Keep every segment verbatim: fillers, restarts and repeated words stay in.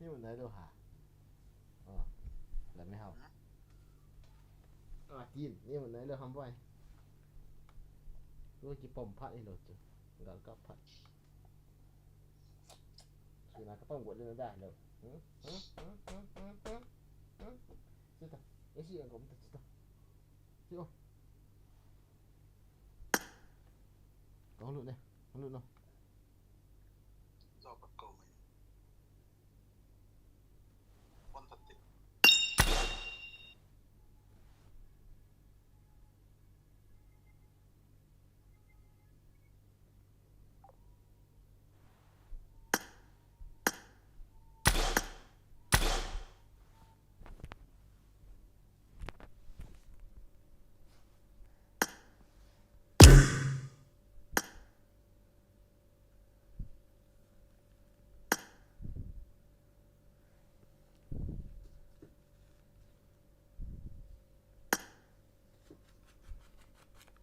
Ni mun nai lou ha. Oh, la me hao. Ah, tin, ni mun nai lou ham boy. Lou kipom phat hilou chu. Gal kap phat. Suna kapom got le na da hilou. Hmm? Hmm? Hmm? Hmm? Hmm? Hmm? Hmm? Sita. Esi ang kom ta sita. Sio. Kong lut ne. Kong lut no.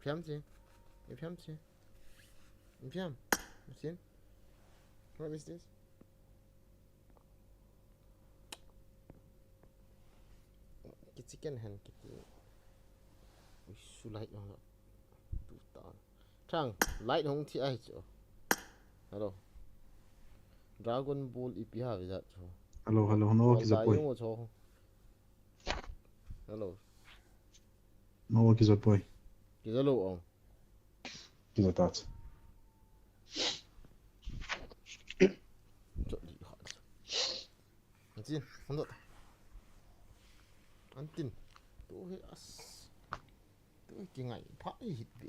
Phiam chi. I phiam chi. I phiam. Sin. What is this? Ki chicken hen kiti. Ui, su light hong tu ta. Thang, light hong thi ai chu. Hello. Dragon Ball ipi ha ve jat chu. Hello, hello, no, ki ja poi. Hello. No, ki ja poi. Ki ja lou ong. Ki ja ta. Chot di ha. Antin, hon dot. Antin. Tu hi as. Tu hi kingai phat hi hit be.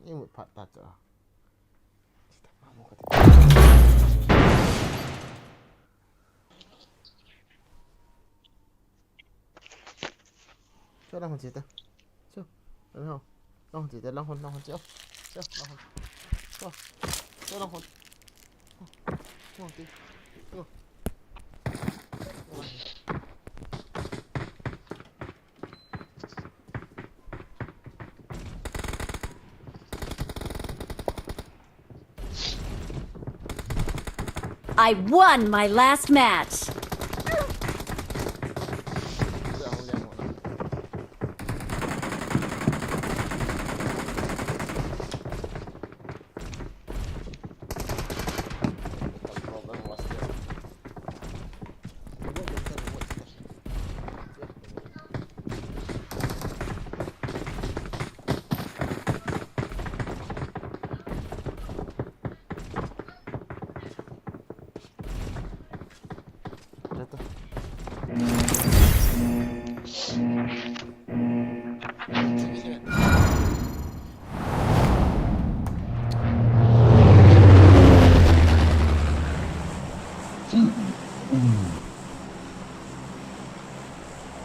Ni mut phat ta cha. Cho lang hon chi ta. Cho. Lang hon. Lang hon chi ta, lang hon, lang hon chi. Cho, lang hon. Cho. Cho lang hon. Cho ti. Cho. I won my last match.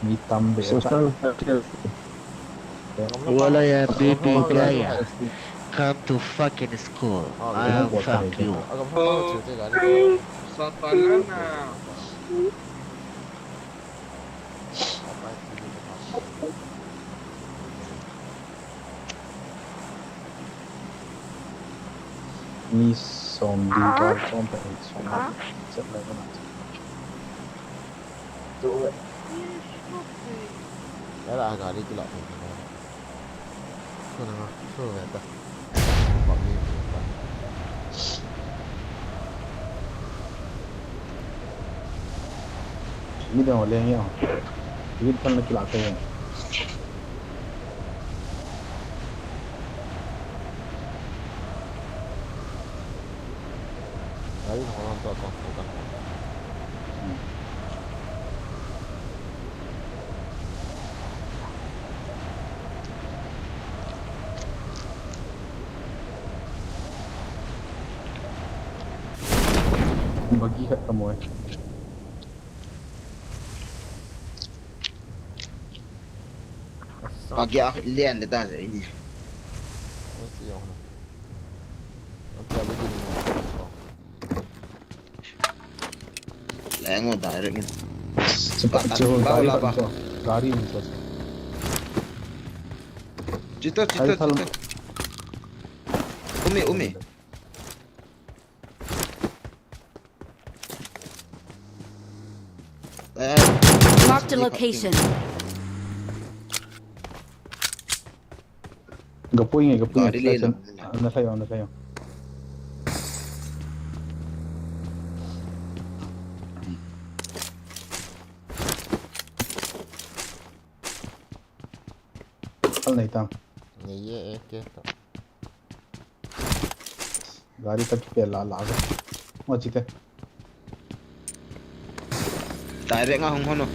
Mi tam be ta. Wala ya baby gaya. Come to fucking school. I'll fuck you. Satalana. Ni som di ba som pe som. Chat lai ba na. Tu. Era gari kila pe. Su na, su ve ta. Bak ni ta. Ni da le ya. Ni kan la kila pe. Gari na ko to ko. Bagi khat ka moi. Bagi a lian de ta se ni. Lengo direct ni. Sepa, ba, ba, ba. Gari ni sa. Chito, chito, chito. Umi, umi. Marked a location. Gapui nge, gapui nge. Gari le lo. Na thayo, na thayo. Kal nei tang. Nei ye, eh, ke ta. Gari ta kipe la la. Mo chite. Direct nga hung hono.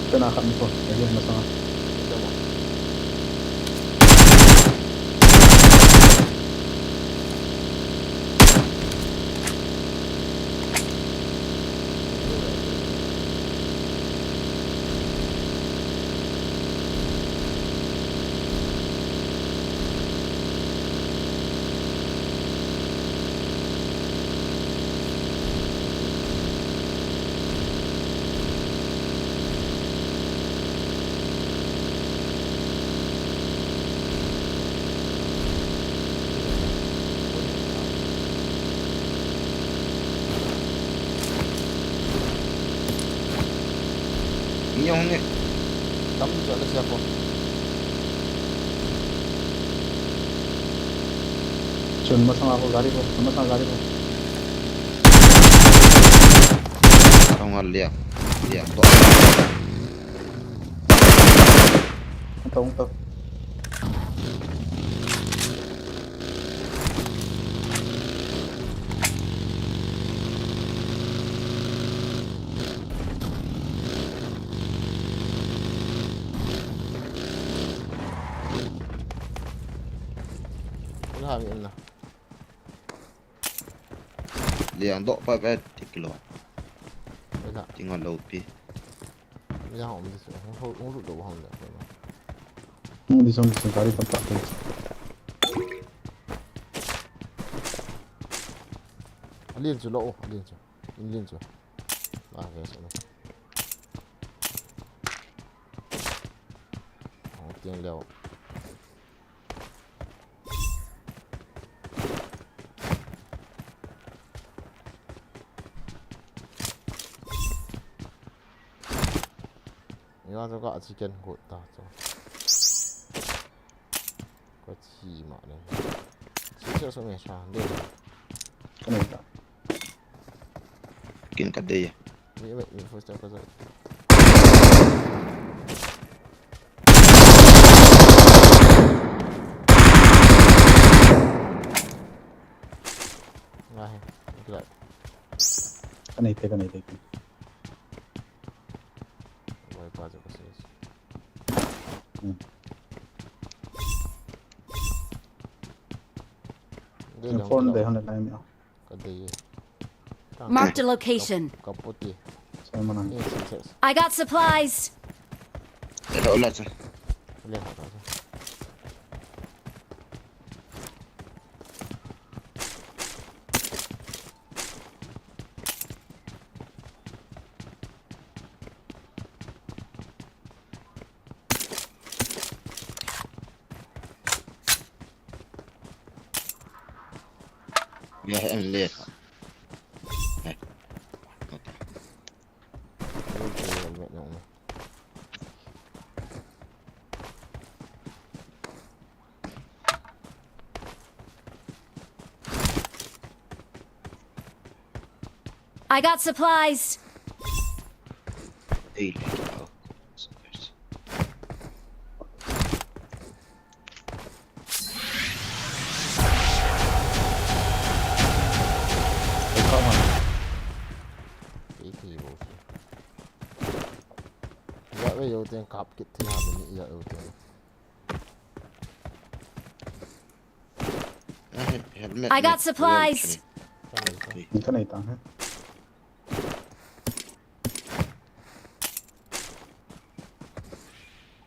Kena khat ni ko, jadi masang. Inyo hong e. Tam du cha ka sia ko. Chun masang ako gari ko, masang gari ko. Arong alia. Lia to. Ito, ito. Ina mi ina. Liang doh pa pa ti kilo. Ina. Tinga lo pi. Yang om di su. Hong hong ru do hong le. Hong di song di song kari tam tak. Alien chu lo, alien chu. Alien chu. Ba ve su. Hong tiang leo. Ina to ka chicken ko ta to. Ko chi ma ne. Chi sa so me sa de. Ka nei ta. Kin ka de ya. Wait, wait, wait, first time ka sa. Nga he, kila. Ka nei te, ka nei te. Wai pa jo ka se. Hmm. Phone de hon lai mi. Ka dei e. Marked a location. Ka poti. Sai mana. Yes, yes, yes. I got supplies. Hello, la cha. Le ha ta cha. Ya, em le. Eh. I got supplies. Ei, le. Ei, ei, bo. Ya, ve, yo, ten kap kit, ten ha, ni, ya, yo, ten. Eh, helmet. I got supplies. Ka nei ta he.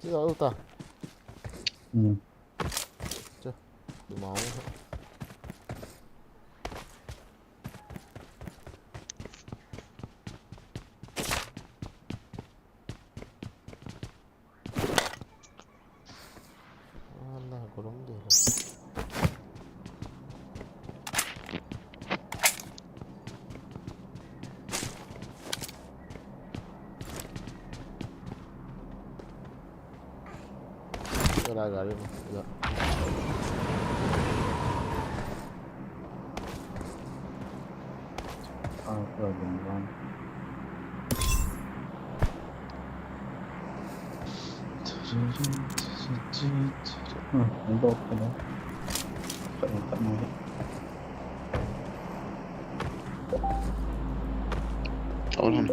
Chi lo ta. Hmm. Chu. Du mau. Ala, golom de. Kala gari mo. Ya. Ah, problem lang. Hmm, ang bawk ka na. Paingat mo. Tolong.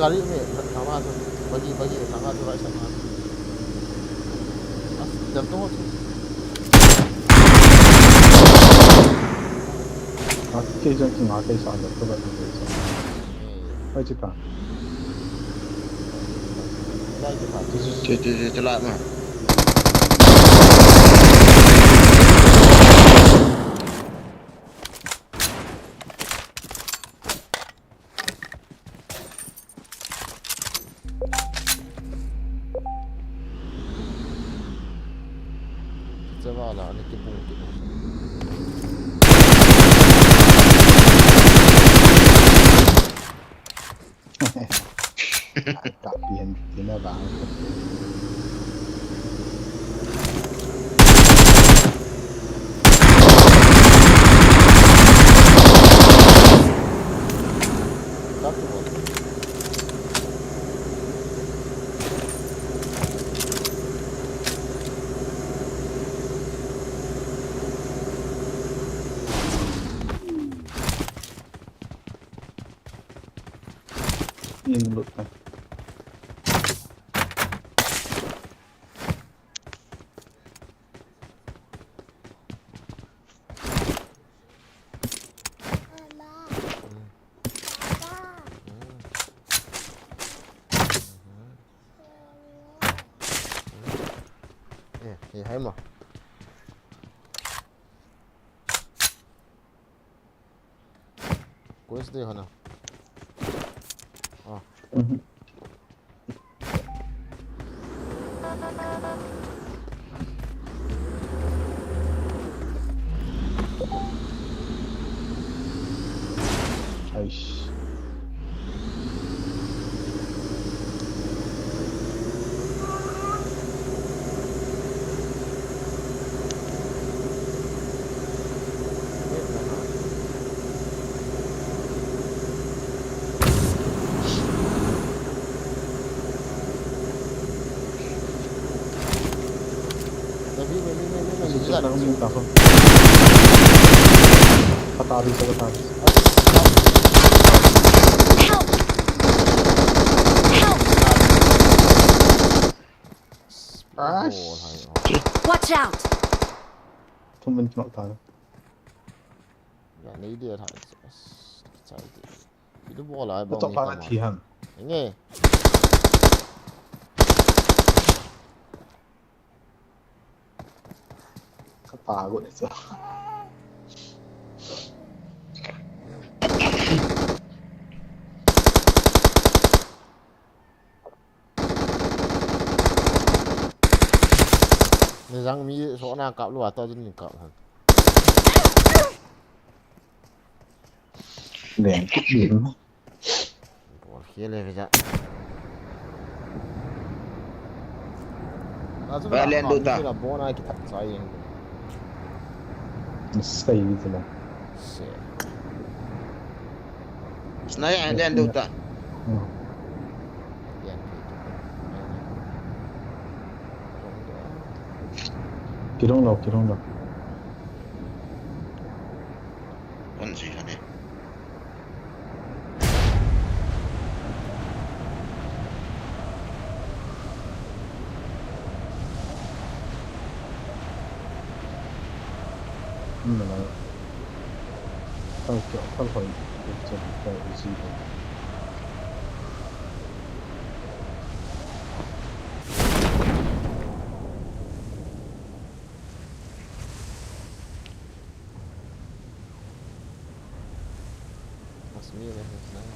Gari me, thanga chu, bagi, bagi, thanga chu, right side ma. As, jam to chu. Ake jam to, ake sa jam to, bagi, bagi. Ai, chita. Che, che, che, che, la ma. Chawa la, ani kibung, kibung. Kap pian, tina bang. In lut na. Eh, eh, hai mo. Quest de hana. Ah. Mhm. Aish. Kata di sa, kata di sa. Help! Help! Ah, watch out! Thum min knock ta. Ya, nei dia tha. Sai ti. Itu bola ai bong. Tok pa thi ham. Nge. Kapa got ni sa. Ni jang mi so na kap lou a to jin ni kap han. Leng kit din. Bol khel le ve ja. Ba len du ta. Bol na ki thak chai. Sai ni la. Se. Sniper len du ta. Hmm. Kilung lou, kilung lou. Kon si hane. Hmm, la. Tal kyo, tal hoi, tal hoi, tal hoi. Mas mira, mas nada.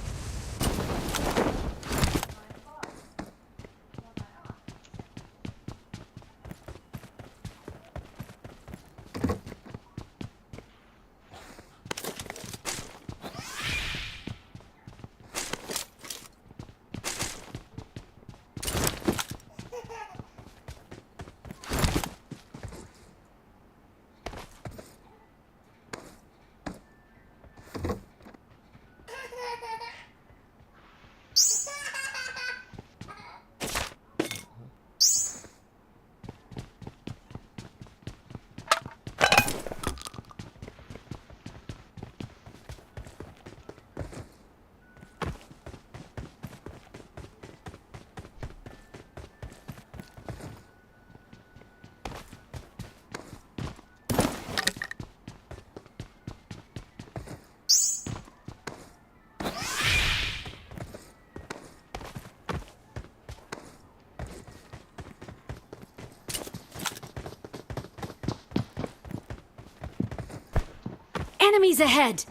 Enemies ahead!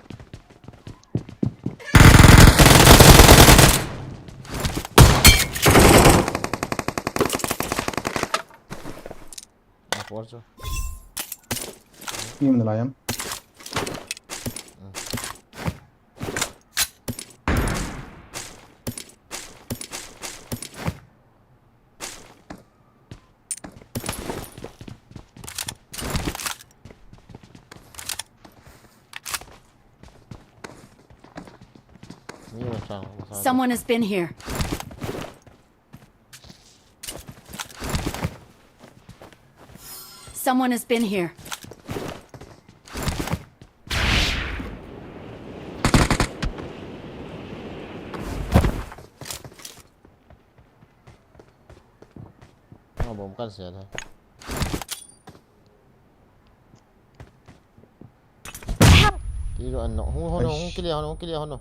Team na lai am. Someone has been here. Someone has been here. Bom kan sia tha. Ki jo an no. Hung hono, hung clear hono, hung clear hono.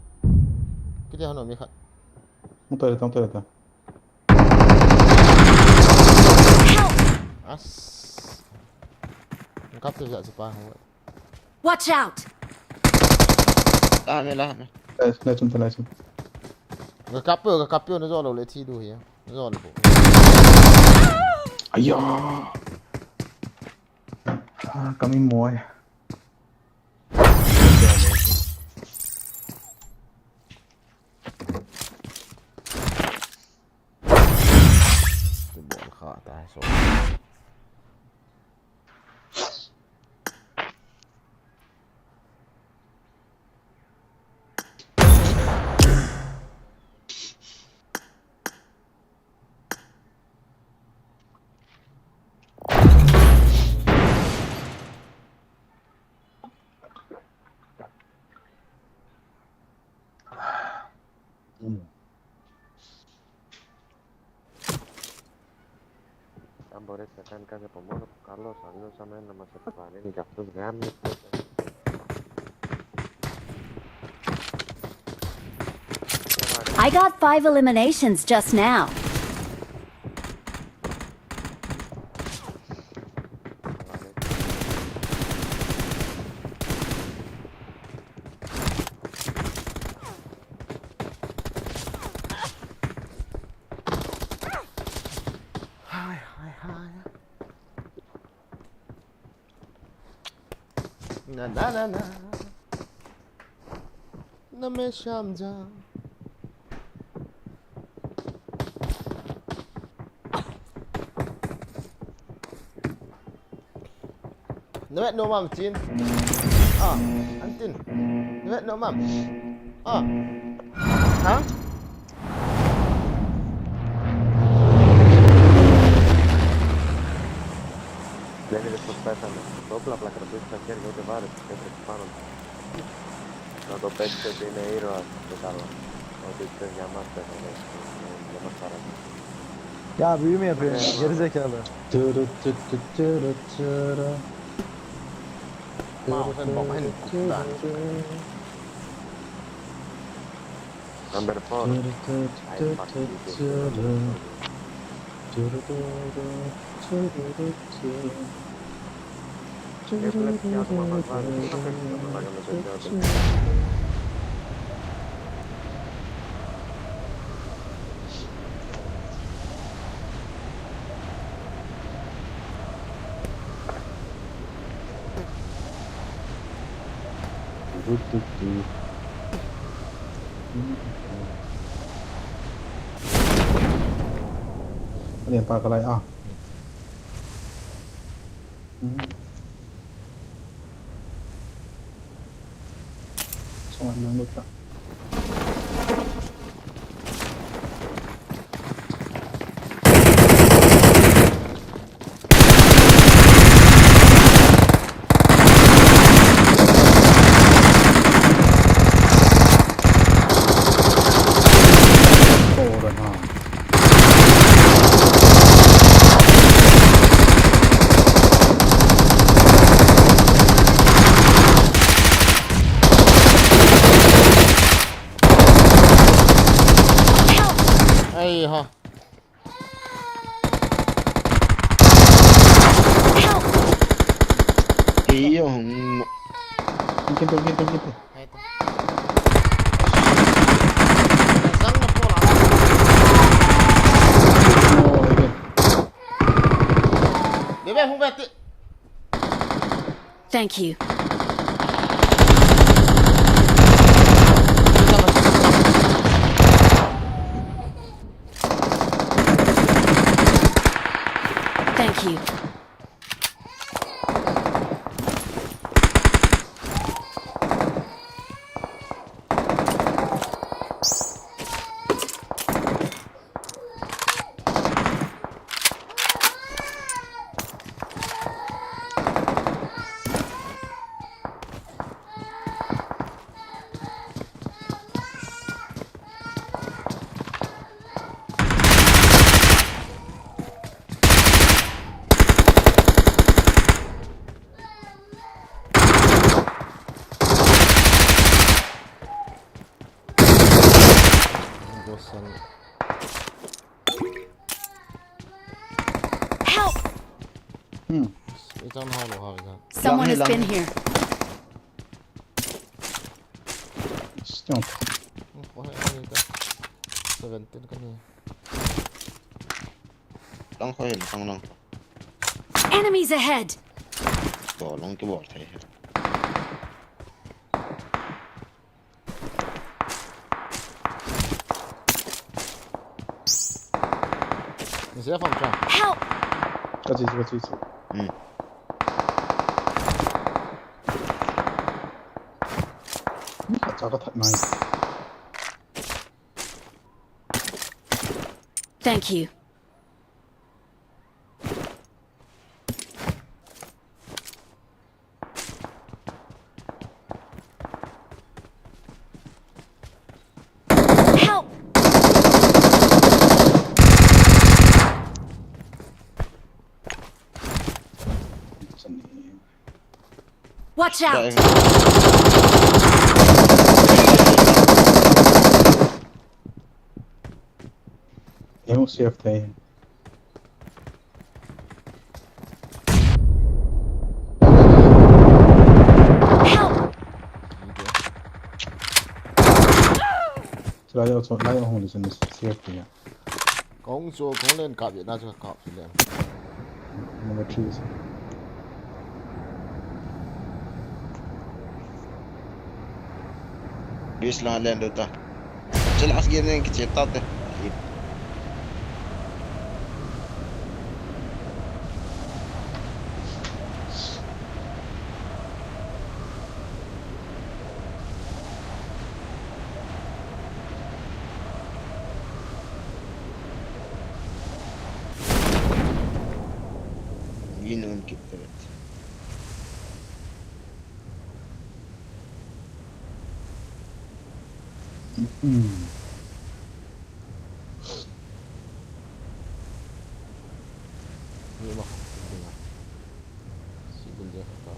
Clear hono mi khat. Hung toilet, hung toilet. As. Hung kap tu ja si pa hung. Watch out! Tahan nyo, tahan nyo. Nice, nice one, nice one. Ga kap yo, ga kap yo, na jo lo le thi du hi. Na jo lo bo. Aya. Ah, kami moi. Tu bol kha ta so. I got five eliminations just now. Hai, hai, hai. Na, na, na, na. Na me sham ja. Na vet nom am chin. Ah, antin. Na vet nom am. Ah. Ha? Lele de sus pesa me. Dobla placa de sus pesa que no te va a recuperar. No to pet se tiene iro a te salva. No te se llama te no le llama para. Ya büyüme yapıyor. Geri zekalı. Tırı tı tı tırı tırı. Ama sen baba hani kuda. Number four. Tırı tı tı tı tırı. Tırı tı tı tırı tı. Ani pa kalai ah. Hmm. Someone number ta. Ei ha. Ei, yo, hmm. Kitu, kitu, kitu. Hai tu. Sang na po la. Oh, okay. Bebe, hung beti. Thank you. Thank you. Help! Hmm. Someone has been here. Stop. Hmm, koi hai ta. Seventeen ka ni. Lang koi, lang, lang. Enemies ahead! To, lang kibol thei. Ni se phong cha. Help! Ka chi, ka chi, chi. Hmm. Ka cha ka that mai. Thank you. Help! Watch out! Yung safe tayo. Help! Sila yung, so, layo akong listen, safe tayo. Kong so, kong len kap yun, nasa kap sila. Number three is. Luis la len do ta. Chal as gen len kiche ta te. Yin un kit te. Ni ma. Sigul dia kata.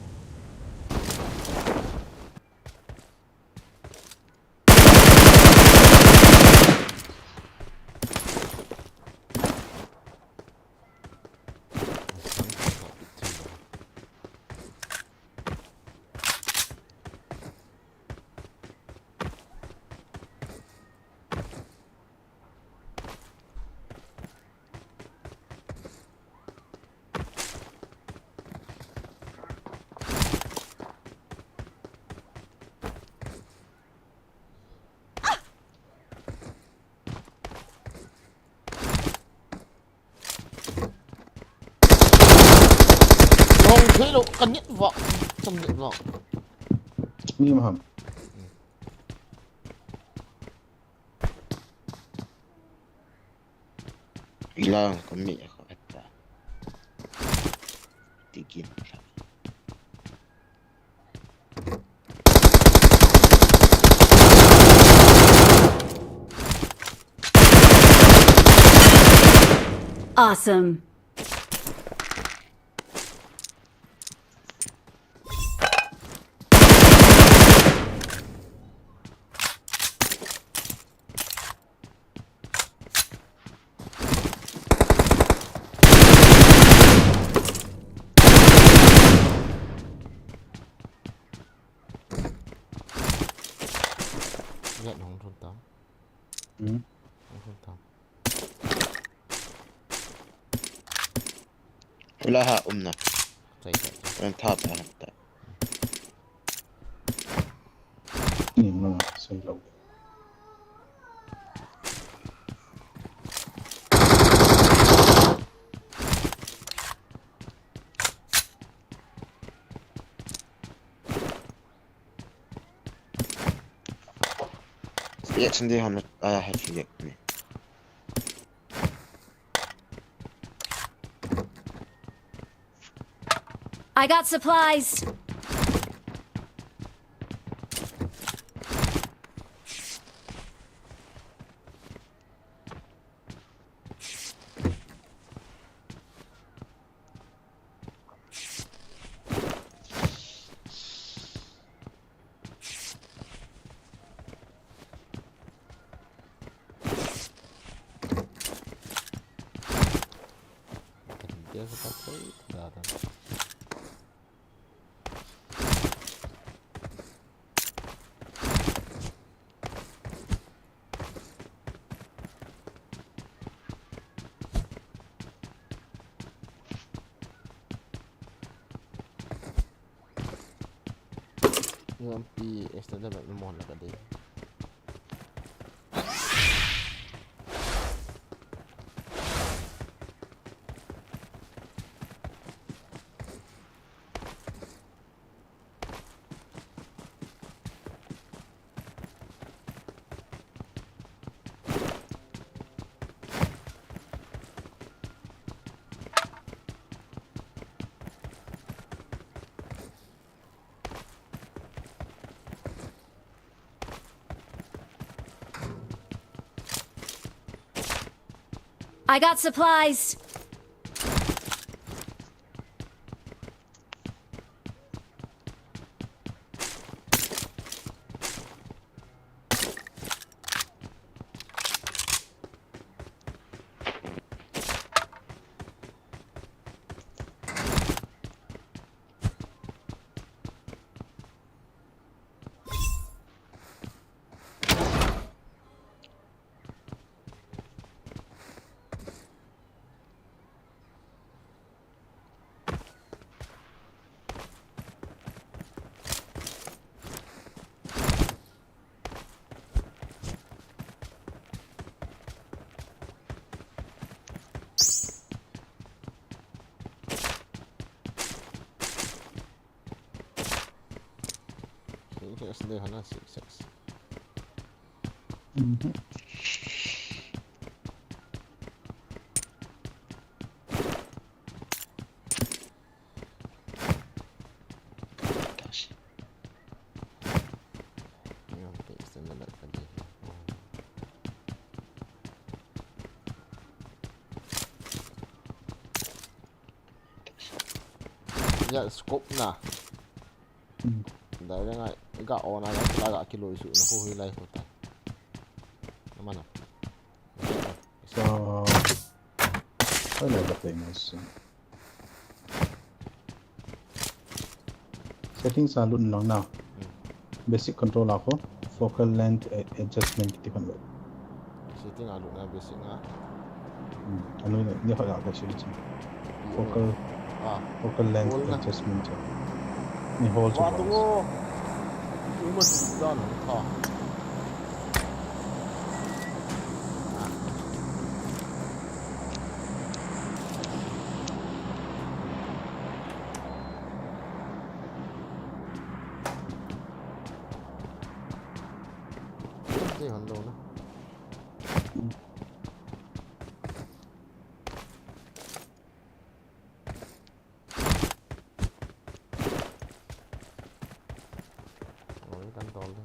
Hong thei lou, ka net vah, ka net vah. Mi ma ham. Ilang ka mi ka ata. Tikin. Awesome. Tao. Hula ha umna. Chai, chai, chai. Em tha ta ha ta. Ni ma, sei lo. Reaction de han aya hai react ni. I got supplies. Dia se pakai dada. Lampi extend le mo la ka de. I got supplies. Six X le hana six X. Mhm. Ya, scope na. Hmm. Dai le ngai, ga on a, ga kilo isu na hu hui lai hu ta. Mana. So, why not the famous? Settings a lut lang na. Hmm. Basic control a ko, focal length a-, adjustment kiti kan lo. Setting a lut na basic na. Hmm. Anu ni, ni hoi a ka sili chin. Focal, ah, focal length adjustment. Ni hold chu. Wa tu ngo. Uma si dan ha. Te hon lo na. Oi, kan tol de.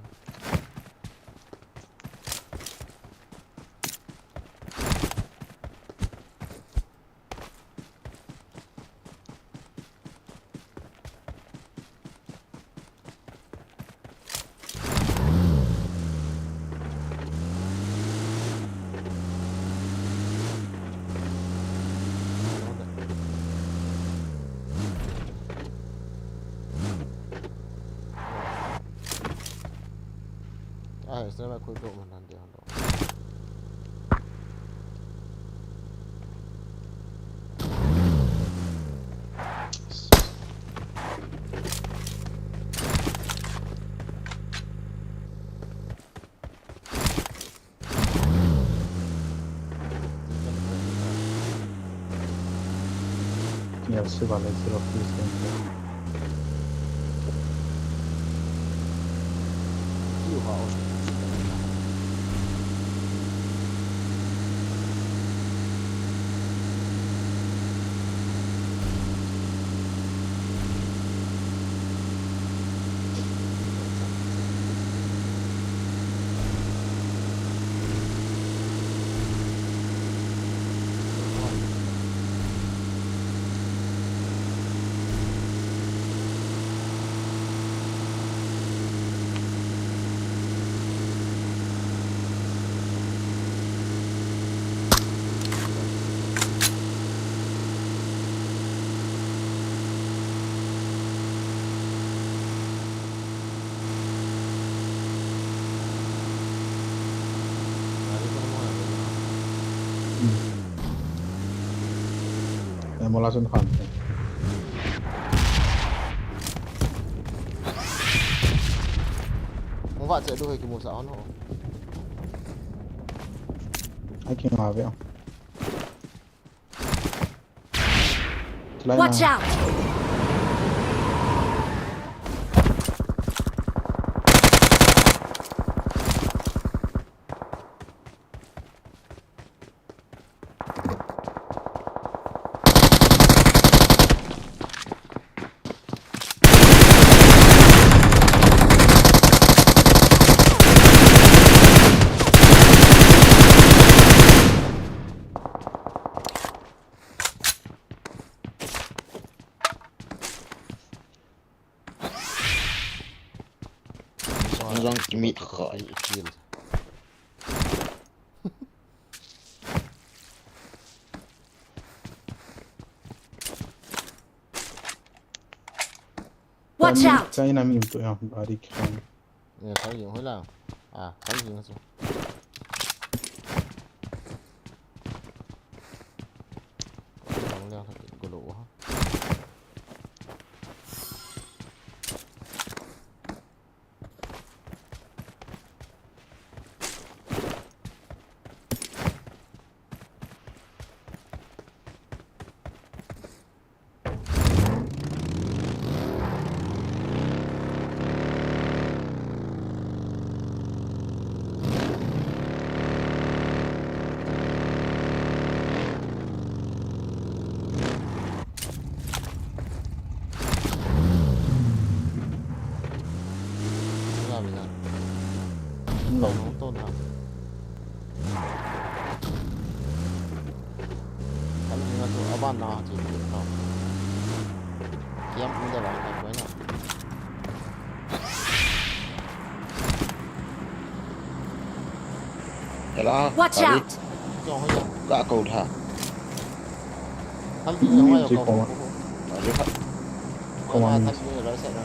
Ah, ese me cuido mandante hondo. Niya siva le siro please. Mola sun khan. Mo va che du he ki mo sa on ho. Ai ki nga ve. Watch out! Zong kimi kha. Watch out! China mi tu ya bari khan. Ye, khai jing hoi la. Ah, khai jing chu. Long le kha ko lo ha. Ina mina. Tau na, tau na. Kan hinga tu aban na tu tau. Kiam ni da ba ka ko na. Hello. Watch out! Ka ko tha. Thal ti ni ma yo ko. Thal ti ni right side na.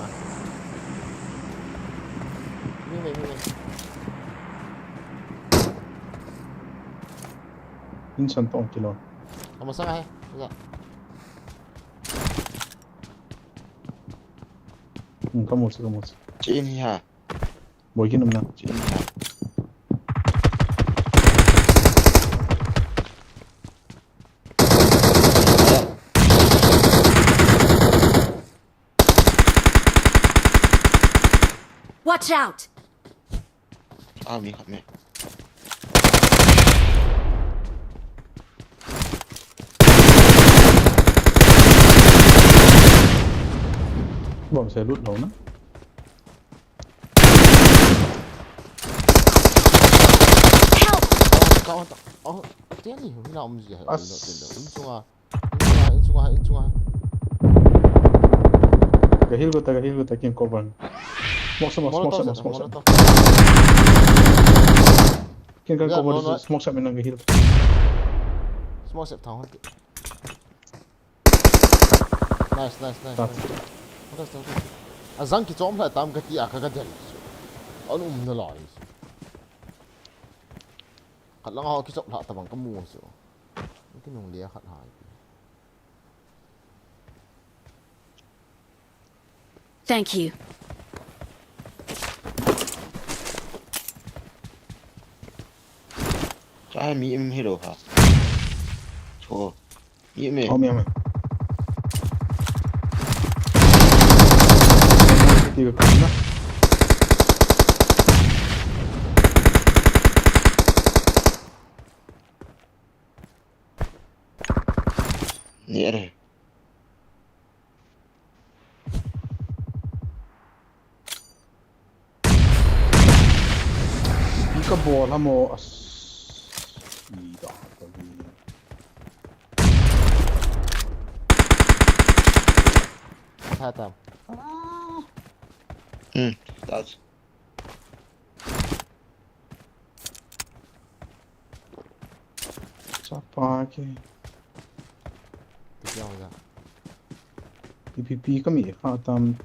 Mi me, mi me. Insan tong kilo. Kamu sana he. Ya. Hmm, kamu si, kamu si. Chin hi ha. Boy kin na. Chin hi ha. Watch out! Ah, mi khat me. Bom se lut lo na. Help! Oh, oh, tian ni, hina um ji hai. As. Lo, lo, lo. Insung a. Insung a, insung a, insung a. Ka heal ko ta, ka heal ko ta, kin cover. Smoke sa, smoke sa, smoke sa, smoke sa. Kin ka cover, smoke sa, min ka heal. Smoke sa, thang hon. Nice, nice, nice, nice. Nice, nice, nice. A jang ki chom la tam ka ti a ka ka del. An um na lai. Khat lang a ki chop la ta bang ka mu so. Ki nung le khat hai. Thank you. Cha mi im hi lo ha. Cho. Mi im. Om, om. Ti be pa na. Ni er. Pi ka bol ha mo as. Ni da ka bi. Tha tam. Hmm, that's. Chapa ke. Ti kya ho ja. Ipi pi kami kha tam.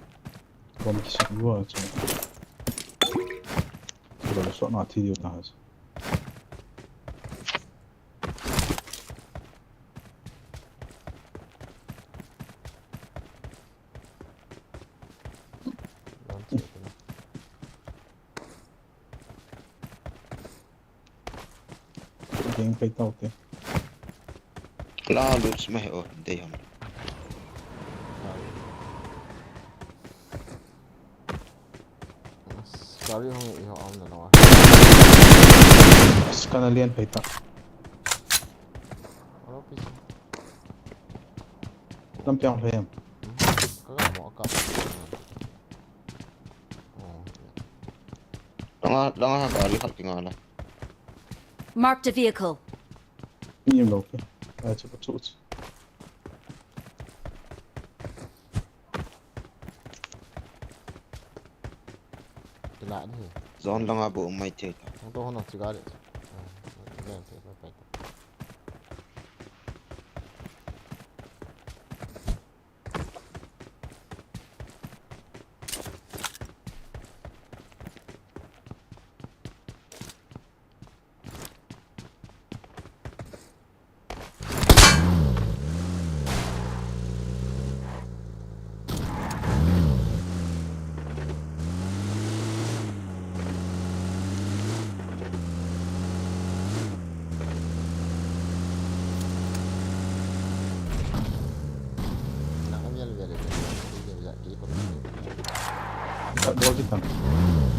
Bom ki sa lua cha. Lo so na thi diu ta ha. Ding kai tau te. La loots mai o dei ham. Gari hung i ho am na lo. As kana lian phai ta. Alo pi. Lam piang hle em. Ka ga mo ka. Oh. Langa, langa ha gari khat kinga la. Marked a vehicle. Ni lo ke. Ai chu chu. Kila ni. Zone langa bo mai thei ta. Hung to hon chi gari. Ah, ni thei pa pa.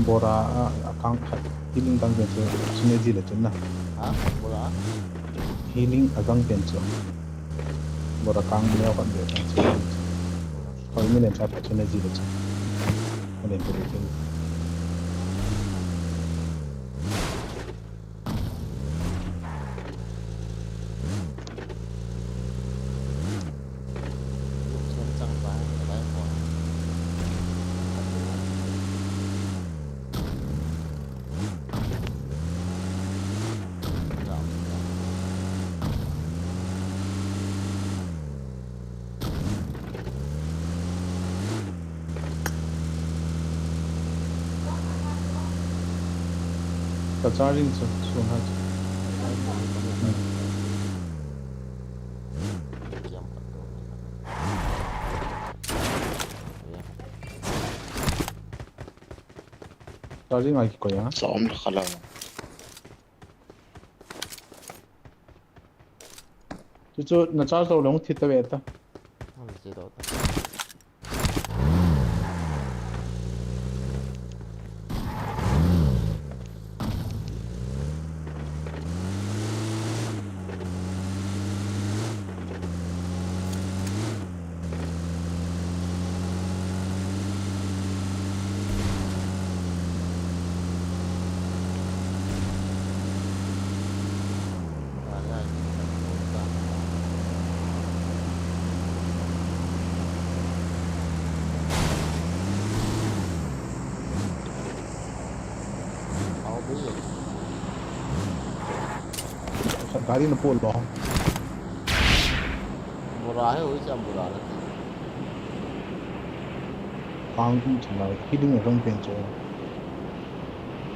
Bora a, a kang khat. Healing kang pen chu, chu ne ji le chun na. Ha? Bora? Healing a kang pen chu. Bora kang neo khat be kang chu. Koi mi len cha pa chu ne ji le chun. Len chu le chun. Ka charging chu, sun ha chu. Hmm. Charging ai koi ha. Som la khala. Chu chu na charge lou le hung thi ta ve ta. Hung thi ta ta. Gari na polo. Bora hai, oi cha bora na. Kang kum chana, healing a kang pen cho.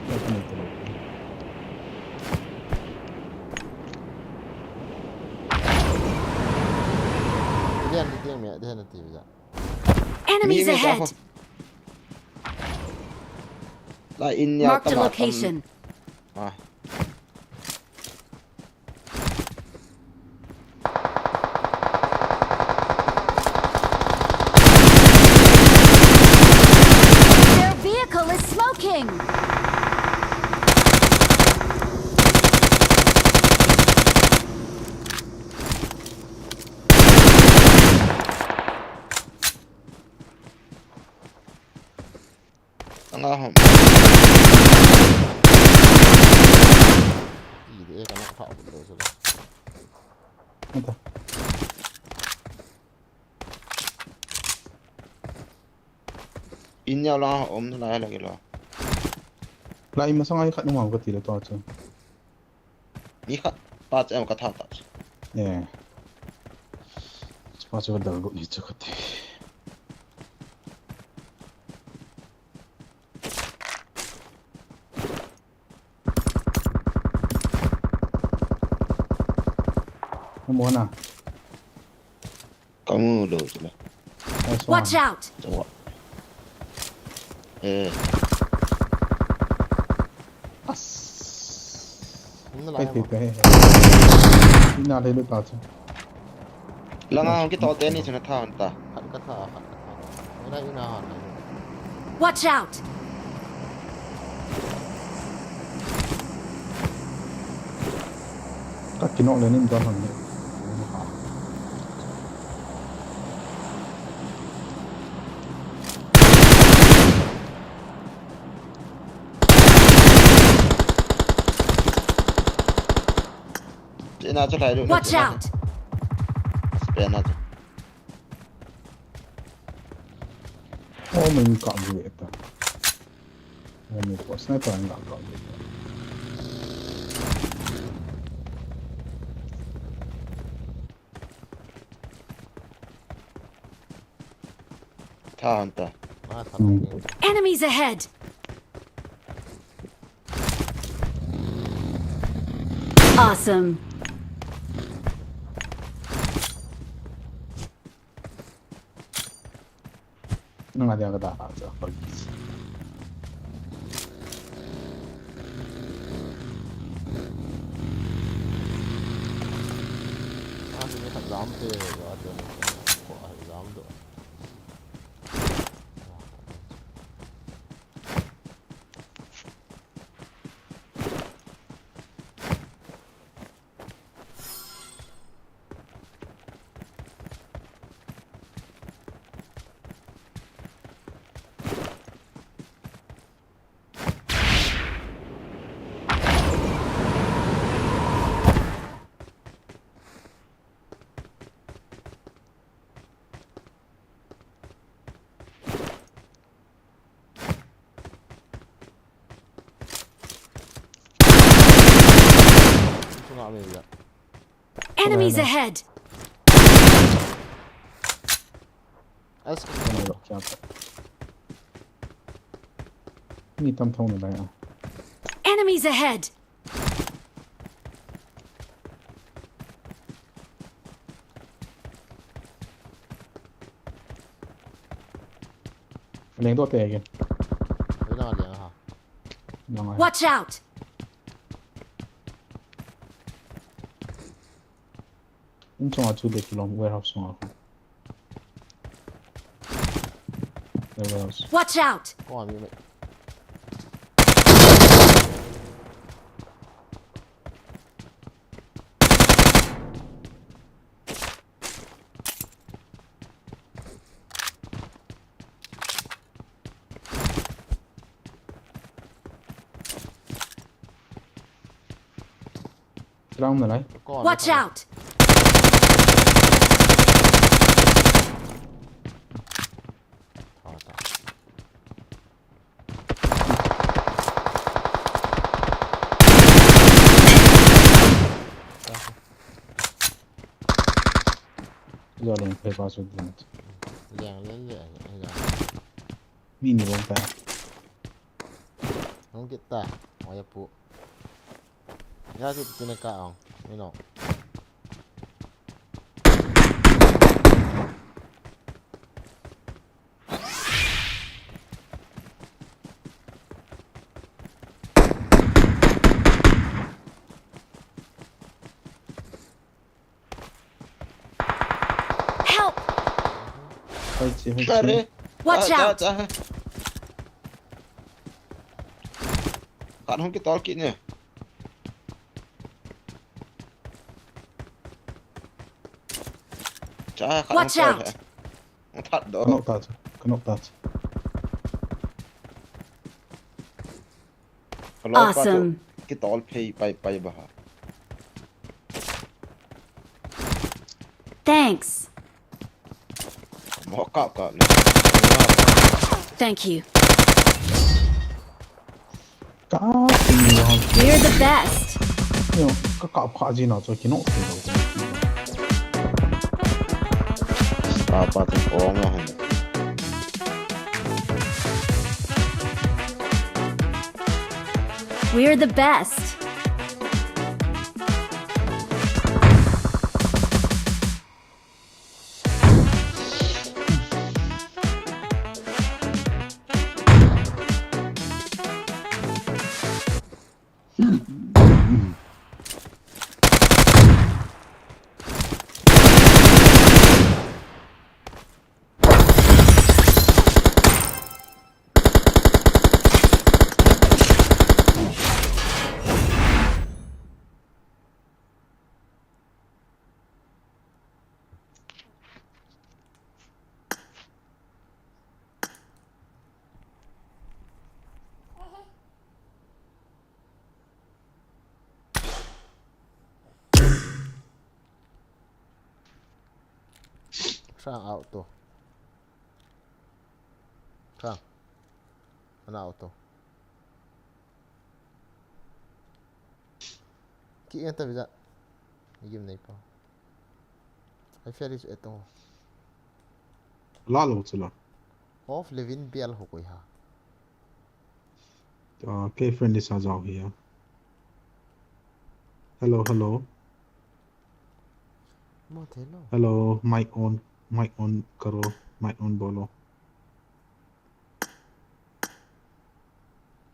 Kang pen cho. Dia ni dia me, dia na ti ja. Enemies ahead. La in ya. Marked a location. Ah. Aham. Ide ka na pha ko do sala. Ata. In ya la om na la la ke lo. La ima sanga khat nu ma ka ti le to chu. Ni khat pa che ka tha ta. Eh. Pa chu dal go ni chu ka ti. Mo na. Kamu lo sila. Nice one. Watch out! Jangwa. Eh. As. Hum na la. Hey, hey, hey. Ina le lu ta chu. Langa hung kito te ni chuna tha hon ta. Khat ka tha, khat ka tha. Ina, ina han. Watch out! Ka kinok le nin don hon ni. Ina chu lai lu. Watch out! Spena chu. Oh, main ka bu eta. Oh, main ko sniper ang ka bu eta. Tha hon ta. Ah, tha. Hmm. Enemies ahead! Awesome! Nang ada kata aja. Ah, sini tak jam te, ya, ada ni. Ko ah jam do. Sunga me ya. Enemies ahead! As ka. Mi tam thong na lai a. Enemies ahead! Leng to te again. Ui, na leng ha. Leng ha. Watch out! In chunga chu le kilom warehouse chunga. Warehouse. Watch out! Ko ami me. Ground na lai. Watch out! Yo, leng phei pa su din. Leng, leng, leng, leng. Mi ni bom ta. Hung kit ta. Oya pu. Ya tu tu ne ka ong. Mi no. Help! Hai chi, hai chi. Are. Watch out! Khat hung kitol kit ne. Cha, khat hung tol. Watch out! Hung that do. Kanok ta cha. Kanok ta cha. Awesome. Kitol phei pai pai ba ha. Thanks. Mo ka ka le. Thank you. Ka. We're the best. Yo, ka ka pha ji na cho kino. Apa tu orang lah. We're the best. Sang auto. Sang. Ana auto. Ki enter visa. Game nei pa. Ai fair is eto. La lo chula. Of Levin Bial ho koi ha. Ah, kei friend list a jao hi a. Hello, hello. Mo the lo. Hello, mic on, mic on karo, mic on bolo.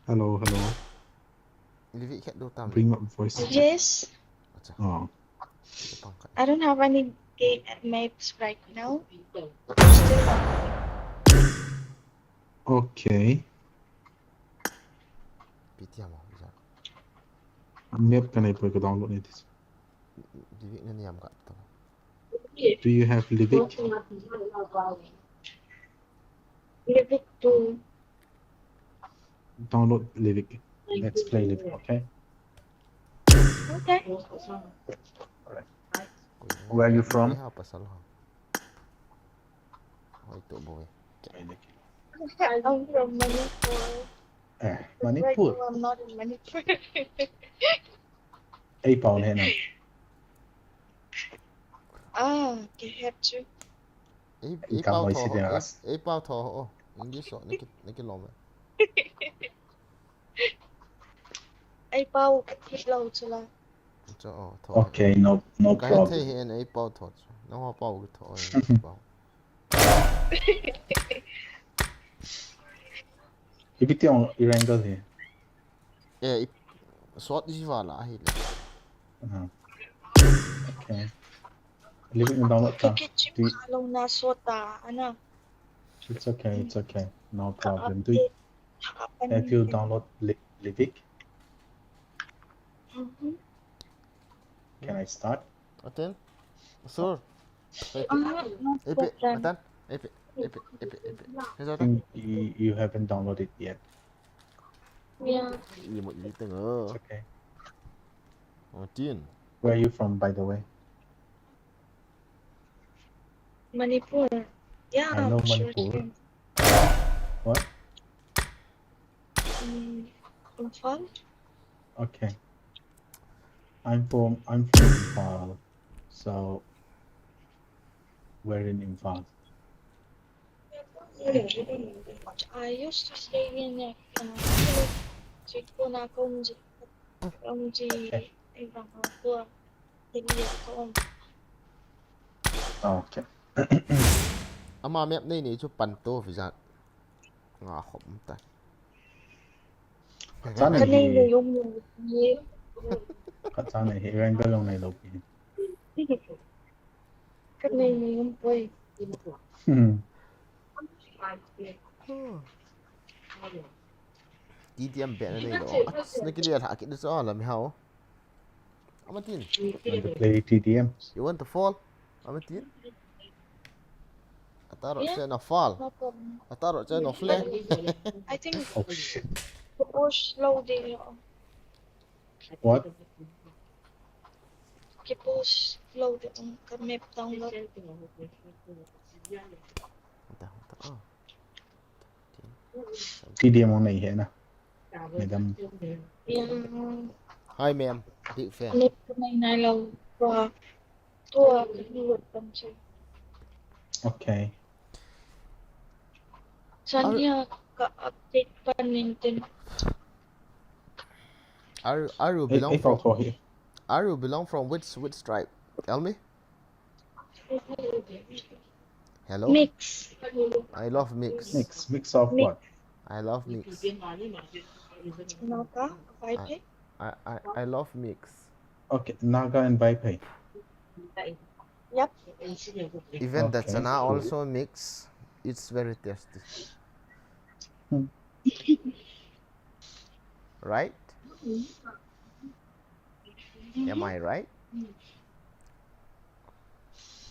Hello, hello. Livi khat do tam. Bring up voice. Yes. Acha. Oh. Pang khat. I don't have any game maps right now. Okay. P T M mo, bisa. Map ka nei poi, ka download nei ti. Livi na niam ka to. Do you have Livic? Livic two. Download Livic. Let's play Livic, okay? Okay. Alright. Where are you from? Koi ha pasal ha. Hoi to boy. I'm from Manipur. Eh, Manipur. Right now, I'm not in Manipur. Ei pau le na. Ah, okay, have to. Ei, ei pau tho, ei, ei pau tho, oh, English so, naki, naki lom. Ei pau, kit lo chula. Cho, oh, tho. Okay, no, no problem. Ka thei hi en ei pau tho. No pau tho, ei pau. Ipi ti ong i rangle hi? Eh, i, sot i vala hi le. Aha. Okay. Livic na download ta. Kikichim khalong na sota, ana. It's okay, it's okay. No problem. Do you, have you download Li-, Livic? Mm-hmm. Can I start? Atin? Sure. Epi. Ah, no problem. Epi, atan? Epi, epi, epi, epi. I think you, you haven't downloaded yet. Yeah. It's okay. Atin? Where are you from, by the way? Manipur. Yeah, I know Manipur. What? Mm, Imphal? Okay. I'm from, I'm from Imphal. So, where in Imphal? I used to stay in, uh, Chikona Komji. Okay. Okay. Ama map nei nei chu pan to visa. Nga khop ta. Ka chan nei hi. Ka chan nei hi, rank ka long nei lo pi. Ka nei nei um poi. Hmm. T D M ban nei lo. Ach, na kile lha kit sa la mi hao. Amatin. Want to play T D M? You want to fall? Amatin. Ataro che na fall. No problem. Ataro che no flag. I think. Oh shit. Post lou ding. What? Kipost lou ding ka map download. Dah, dah. Oh. T D M ang nai he na. Madam. Yang Hi, ma'am. Big fan. map ka nai nai lou. Tua tua ka ni wat kan che. Okay. Sania ka update pa Nintendo. Are are you Hey, belong hey, from Frog here. Are you belong from which which tribe? Tell me. Hello. Mix. I love mix. Mix, mix of Mix. What? I love mix. Naga, Vaiphei. I I I love mix. Okay, Naga and Vaiphei. Yep. Even the Okay, chana cool. Also mix. It's very tasty. Hmm. Right? Am I right?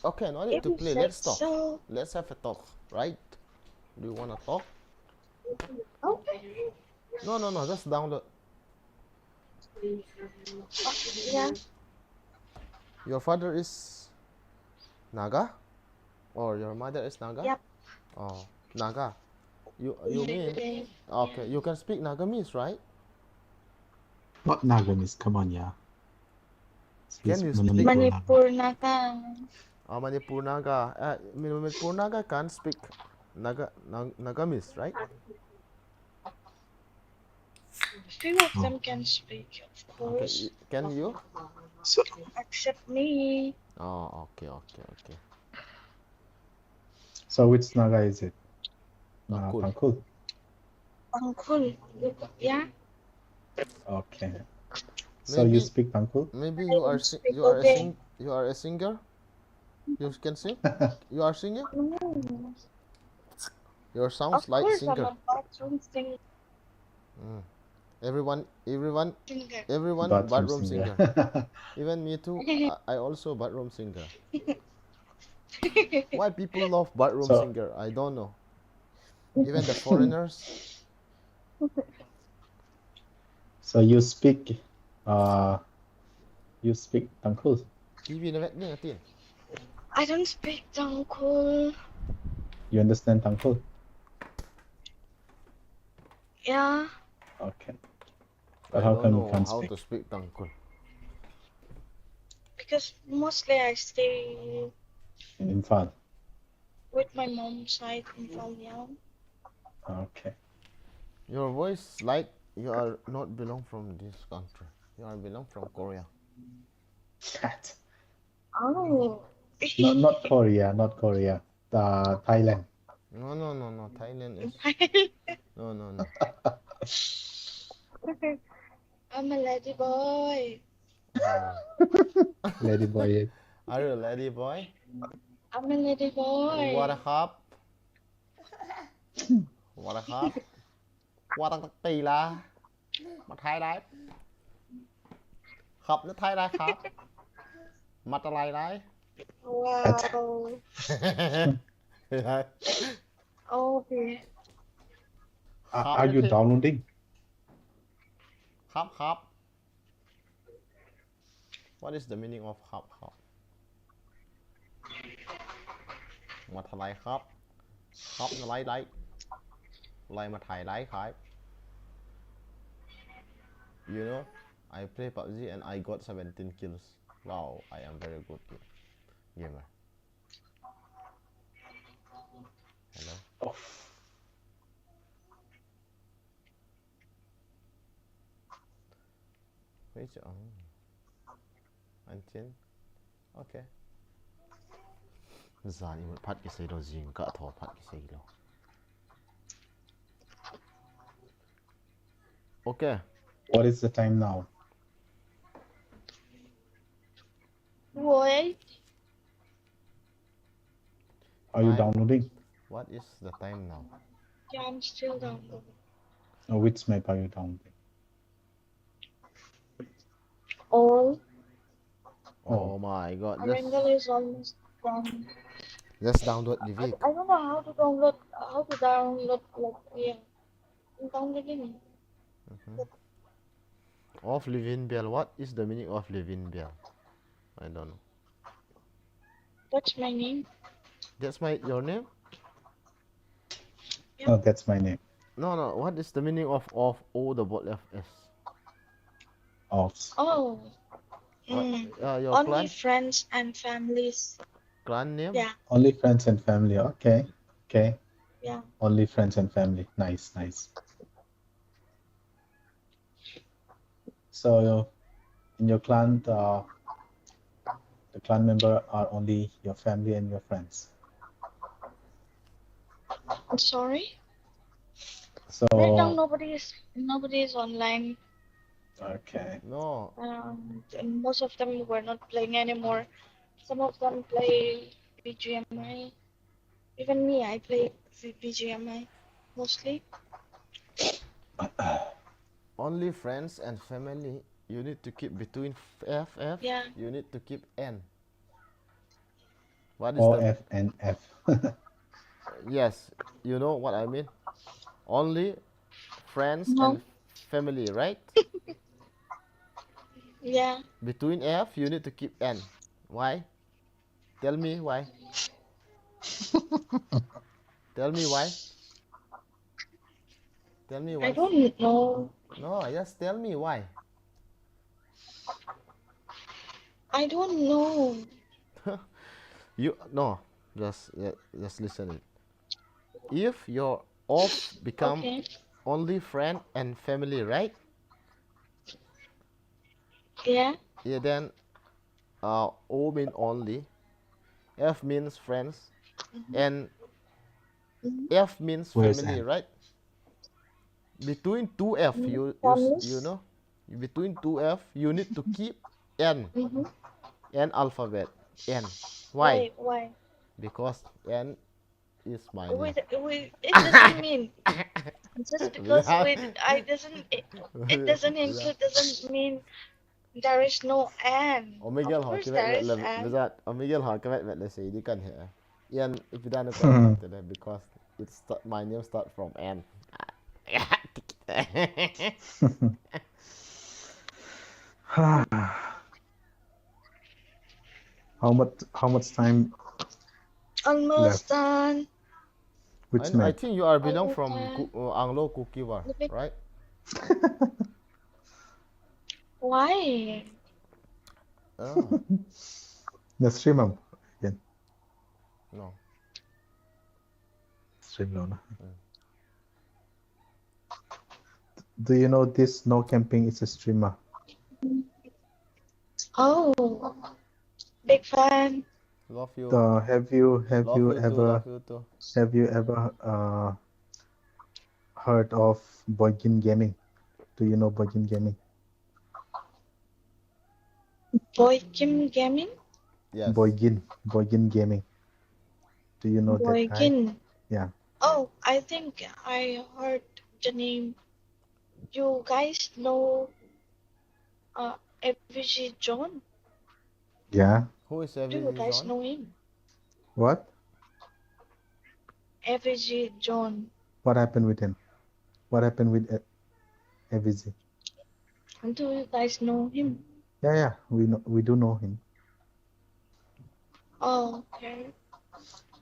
Okay, no need If to you play. said Let's talk. So, Let's have a talk, right? Do you wanna talk? Okay. No, no, no. Just download. Yeah. Your father is Naga, or your mother is Naga? Yep. Oh, Naga. You you mean? Okay. Okay, you can speak Nagamese, right? Not Nagamese, come on, yeah. Can Speak you speak? Manipur Naga. Manipur Naga. Oh, Manipur Naga. Uh, Manipur Naga can speak Naga Nag- Nagamese, right? Few of them can speak, of Okay, course. y- can you? So, Except me. Oh, okay, okay, okay. So which Naga is it? Uh, Tangkhul. Tangkhul. Tangkhul. Yeah. Okay. So Maybe- you speak Tangkhul? Maybe I you are don't si- speak you are a Tangkhul. Sing- you are a singer. You can sing. You are singing. Mm. Your sounds Of like course, I'm singer. A bathroom singer. Mm. Everyone, everyone, Singer. Everyone Bathroom bathroom singer. Singer. Even me too. I, I also bathroom singer. Why people love bathroom So- singer? I don't know. Even the foreigners. So you speak, uh, you speak Tangkhul? T V na vet ni atin. I don't speak Tangkhul. You understand Tangkhul? Yeah, Okay. I But how don't come you know can't how speak? To speak Tangkhul. Because mostly I stay In Imphal. With my mom's side in Phaliang. Okay. Your voice like you are not belong from this country. You are belong from Korea. That. Oh. Not, not Korea, not Korea. Uh, Thailand. No, no, no, no. Thailand is no, no, no. I'm a lady boy. Uh, Lady boy. Are you a lady boy? I'm a lady boy. What a hop. What a hop. What a tila. มาไทยได้ ขับรถไทยได้ครับ มาตะไลได้ Wow. Okay. Are, are you downloading? ครับครับ What is the meaning of ครับครับ มาทลายครับ ครับมาไล่ไล่ไล่มาถ่ายไล่ครับ You know, I play PUBG and I got seventeen kills. Wow, I am very good gamer. Hello. Oh. Wait, oh. Until. Okay. Zan i mut phat kisei lo, jing ka tho phat kisei lo. Okay. What is the time now? Wait. Are you Time. Downloading? What is the time now? Yeah, I'm still downloading. Or which map are you downloading? All. Oh my god. Just, Erangel is almost done. Just download the I, Vic. I don't know how to download, how to download, like, yeah. I'm downloading. Mhm. Of Living Bell. What is the meaning of Living Bell? I don't know. That's my name. That's my your name? Oh, that's my name. No, no. What is the meaning of of O double F S? Of. Oh. What? Mm. Uh, your Only clan friends and families. clan name? Yeah, Only friends and family. Okay. Okay. Yeah. Only friends and family. Nice, nice. So, in your clan, uh, the clan member are only your family and your friends. I'm sorry. So, Right now, nobody is nobody is online. Okay. No. Um, and most of them were not playing anymore. Some of them play B G M I. Even me, I play B G M I mostly. Only friends and family. You need to keep between F F. Yeah. You need to keep N. What is O the F and F. Yes, you know what I mean. Only friends No. And family, right? Yeah. Between F, you need to keep N. Why? Tell me why. Tell me why. Tell me why. I don't know. No, just tell me why. I don't know. You no, just uh, just listen it. If your of become Okay. Only friend and family, right? Yeah. Yeah, then uh, O mean only, F means friends, and F means Where's family, N? Right? Between two F, you you, s- you know, between two F, you need to keep N, Mm-hmm. N alphabet, N. Why? Why? Why? Because N is my name. With, with, it doesn't mean just because Without- with I doesn't it, it doesn't include doesn't mean there is no N. Oh, Miguel Of ha course ke there vet is le N. Wizard. Oh, Miguel ha ke vet vet le sei di kan he. Yan ipi dan ko te le because it's start, my name start from N. How much how much time? Almost Left. Done. Which I, I map? think you are belong from Almost Ku- uh, Anglo Kuki war, Little bit. Right? Why? Ah, The stream am. Yan. No. Stream lo na. Mm. Do you know this No Camping is a streamer? Oh, big fan. Love you. Uh, have you have Love you you too. ever Love you too. Have you ever uh heard of Boygin Gaming? Do you know Boygin Gaming? Boykin Gaming? Yes. Boygin, Boygin Gaming. Do you know that guy? Boykin. Yeah. Oh, I think I heard the name. You guys know uh F V G John? Yeah. Who is Do you guys John? Know him? What? F V G John. What happened with him? What happened with uh, F V G? Do you guys know him? Yeah, yeah. We know. We do know him. Oh, okay.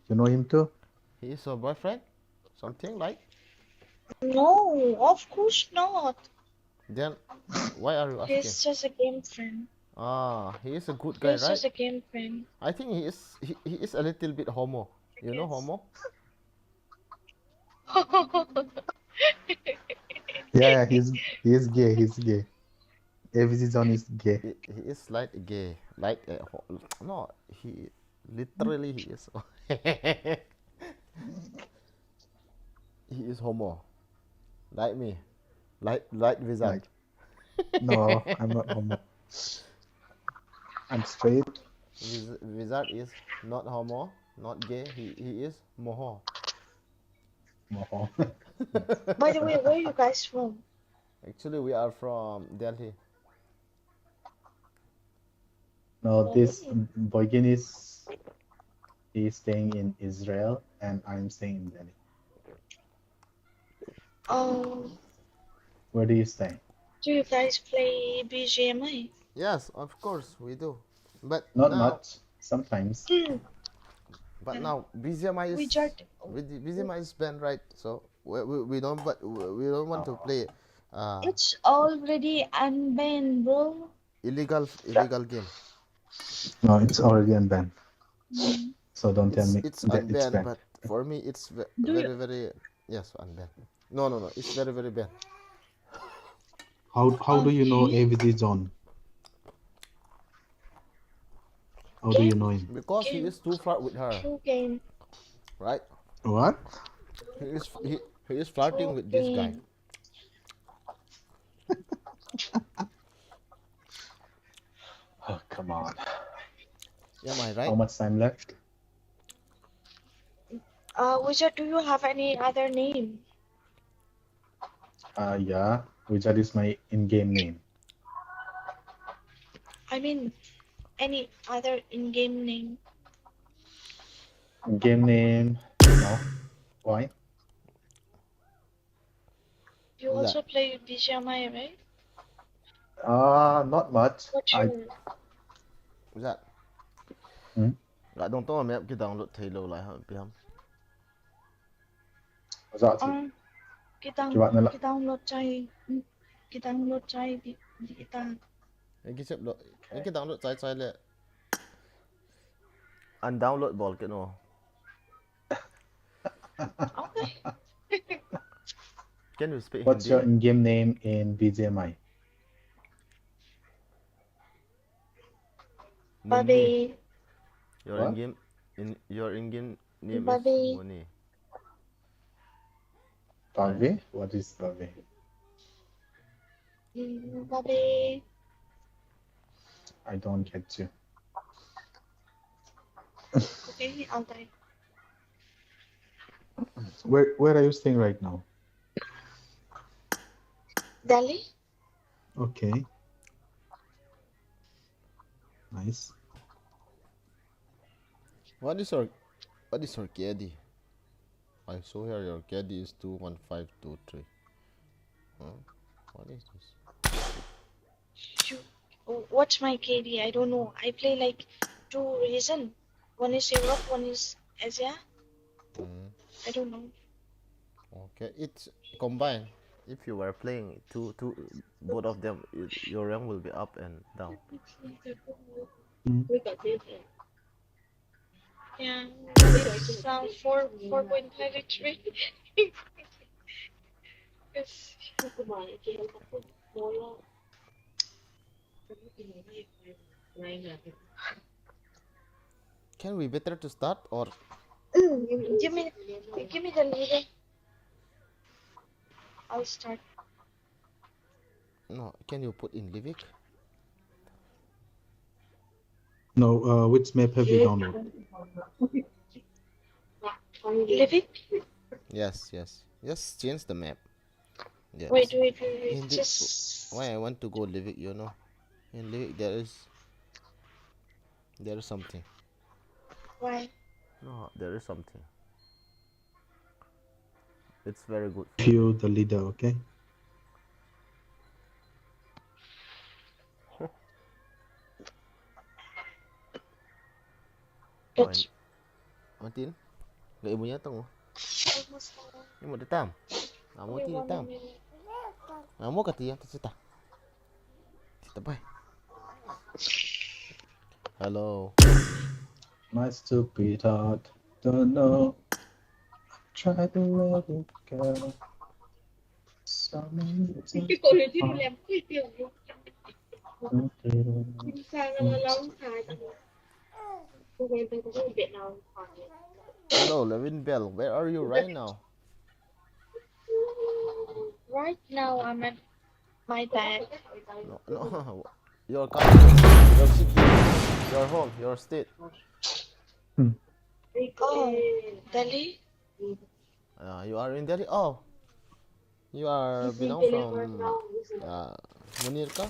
You know him too? He is your boyfriend? Something like? No, of course not. Then why are you asking? He's just a game friend. Ah, he is a good guy, He's right? Just a game friend. I think he is he, he is a little bit homo. You know Yes. Homo? Yeah, yeah. He's he's gay. He's gay. F V G John is gay. He, he is like gay, like a ho- no, he literally he is. He is homo, like me, like like Wizard. Like, no, I'm not homo. I'm straight. Wiz- Wizard is not homo, not gay. He he is moho. Moho. By the way, where are you guys from? Actually, we are from Delhi. No, Oh, this really? Boygin is he's staying in Israel and I'm staying in Delhi. Oh, Where do you stay? Do you guys play B G M I? Yes, of course we do. But Not now, much. Sometimes. Hmm. but now B G M I is Wizard. with the B G M I is banned, right? So we, we, we don't but we we don't want to Oh. play uh It's already unbanned, bro. illegal illegal game. No, it's already unbanned. Mm. So don't tell It's me it's that it's unbanned, banned. But for me it's ve- Do you- very very yes unbanned. No, no, no, it's very very banned. How how do you know Okay. A V G Zone? How do you know him? Because he Game. Is too flirt with her, True game. Right? What? He is he, he is flirting with this guy. Game. Oh, come on. Am I How right? Much time left? Uh, Wizard, do you have any other name? Uh, yeah, Wizard is my in-game name. I mean, any other in-game name? Game name? No. Why? You Who's also play B G M I, right? Uh, not much. What's I your What's that? Hmm? Ga dong tong map ki download thei lou lai ha piam. What's that? um, ki down Kiwat na la. Ki download chai ki download chai di di ta. Ki chep lo. Ki download chai chai le. Undownload bol ke no. Okay. Can you speak What's your Hindi? In-game name in B G M I? Muni. Babe. Your What? In-game in your in-game name Babe. Is Muni. Bave? What is Bave? Mm, Babe. I don't get you. Okay, I'll die. Where where are you staying right now? Delhi? Okay. Nice. What is your what is your K D? I saw here your K D is two one five two three. Huh? What is this? You, oh, what's my K D? I don't know. I play like two region. One is Europe, one is Asia. Mm. I don't know. Okay, it's combined. If you were playing two two both of them, it, your rank will be up and down. Yeah, it's uh, four four point five H P. Yes. Can we better to start or Give me, give me the leader. I'll start. No? Can you put in Livik? No, uh, which map have you downloaded? Livik? Yes, yes. Just change the map. Yes. Wait, wait, wait, wait. Hindi- Just Why I want to go Livik, you know? In Livik there is there is something. Why? No, there is something. It's very good. View the leader, okay? It's Matin? Ga imu niya tong. Imu de tam. Amu ti tam. Amu ka tiya ta sita. Sita pai. Hello. My stupid heart don't know. Try to let it go. So many times. Hello, Levin Bell. Where are you right now? Right now, I'm at my bed. No, no. Your country, your city, your home, your state. Oh, Delhi? Uh, you are in Delhi. Oh, you are belong from uh, Munirka.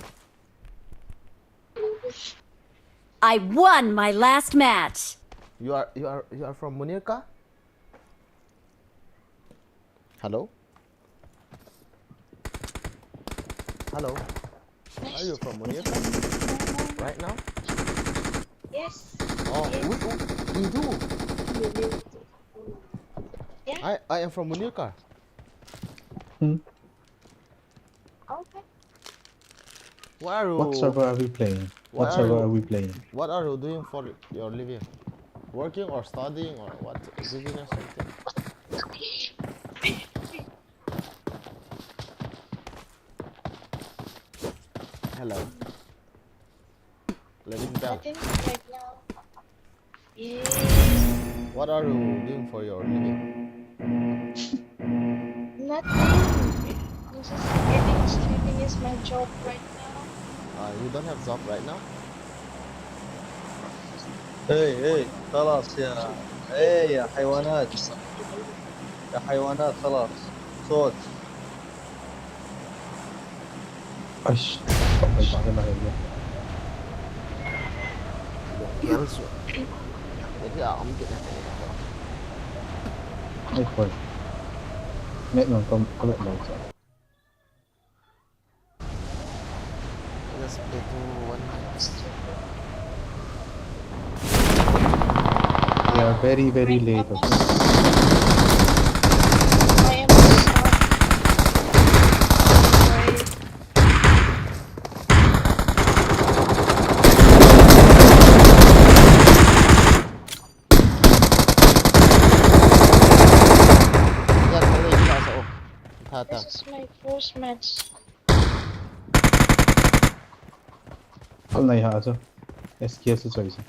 I won my last match. You are you are you are from Munirka. Hello. Hello. Are you from Munirka? Right now? Yes. Oh, yes. We, we, we do. Yeah. I, I am from Munirka. Hmm. Okay. What are you, what server are we playing? What server are we playing? What are you doing for your living? Working or studying or what? Business or something? Hello. Living bell. Nothing right now. Yeah. What are you doing for your living? Nothing. I'm just getting sleeping is my job right now. Uh, you don't have job right now? Hey, hey, خلاص يا، hey يا حيوانات. يا حيوانات، خلاص. صوت. Ash, patay pa kita ngayon. Girls, wait lang, I'm getting Ay, boy. Ngayon lang, kam-, kamit lang sa. Let's play to one. They are very, very late. I am so sorry. This is my first match. Al nai ha chu. S K S choi chu.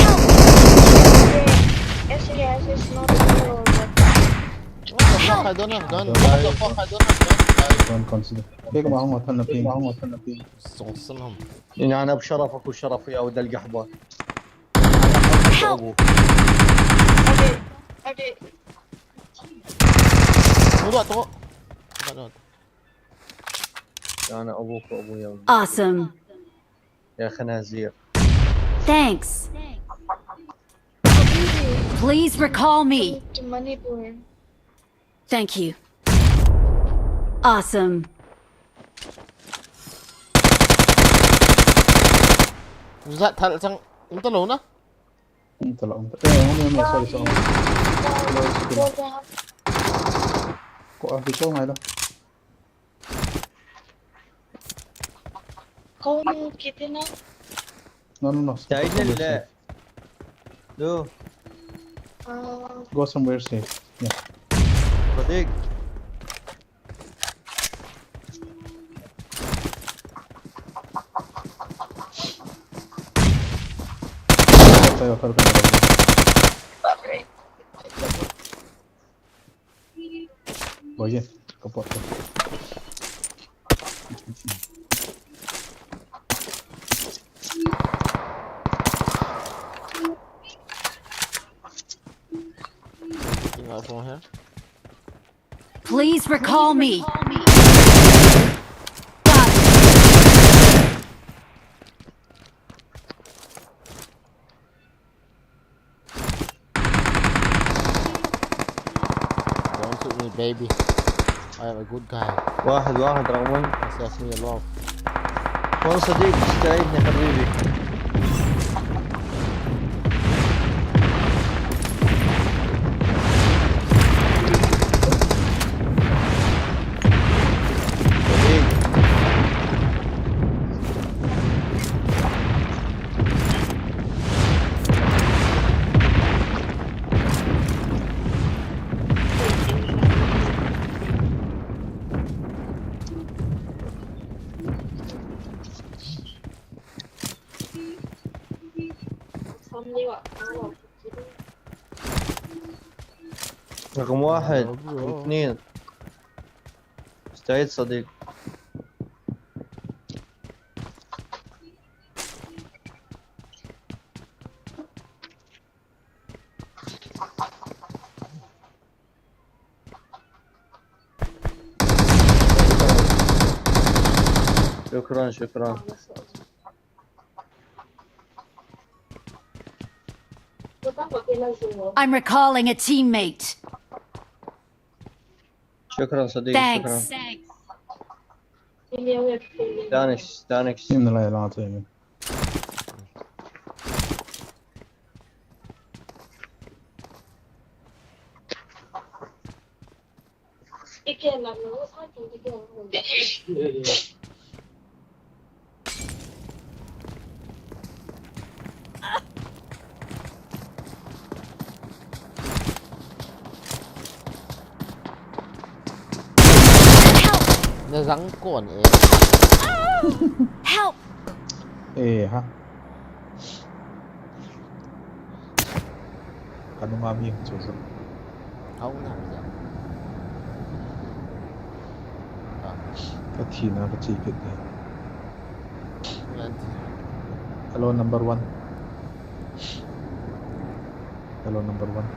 Help! S K S is not a hero, but What the fuck? I don't have gun. What the fuck? I don't have gun. Don't consider. Pega ma hung than na ping. Song sun hum. إن أنا بشرفك وشرفي يا ولد القحبة. Help! Okay, okay. Hold on, hold on. أنا أبوك وأبويا. Awesome. يا خنازير. Thanks. Please recall me. Thank you. Awesome. Zat thal chang um ta lo na. Um ta lo, um ta. Eh, um, um, sorry, sorry. Ko a, ko ngai lo. Ko mu kiti na. No, no, no. Jai le. Do. Go somewhere safe. Yeah. Pratik. Tayo, tayo, tayo. Oye, kapot. Anything else on here? Please recall me. Got it. Don't shoot me, baby. I am a good guy. واحد، واحد، رغم. Just left me alone. وين صديق؟ استعيدني حبيبي. رقم واحد، رقم اثنين. استعيد صديق. شكرا، شكرا. I'm recalling a teammate. شكرا صديقي، شكرا. Thanks. Danish, Danish. Sim na lai la che. Na zang kon e. Help! Eh, ha. Ka nunga mi chu chu. Hau na mi ja. Ah. Ka thi na ka chi pit na. Lan thi. Hello, number one. Hello, number one.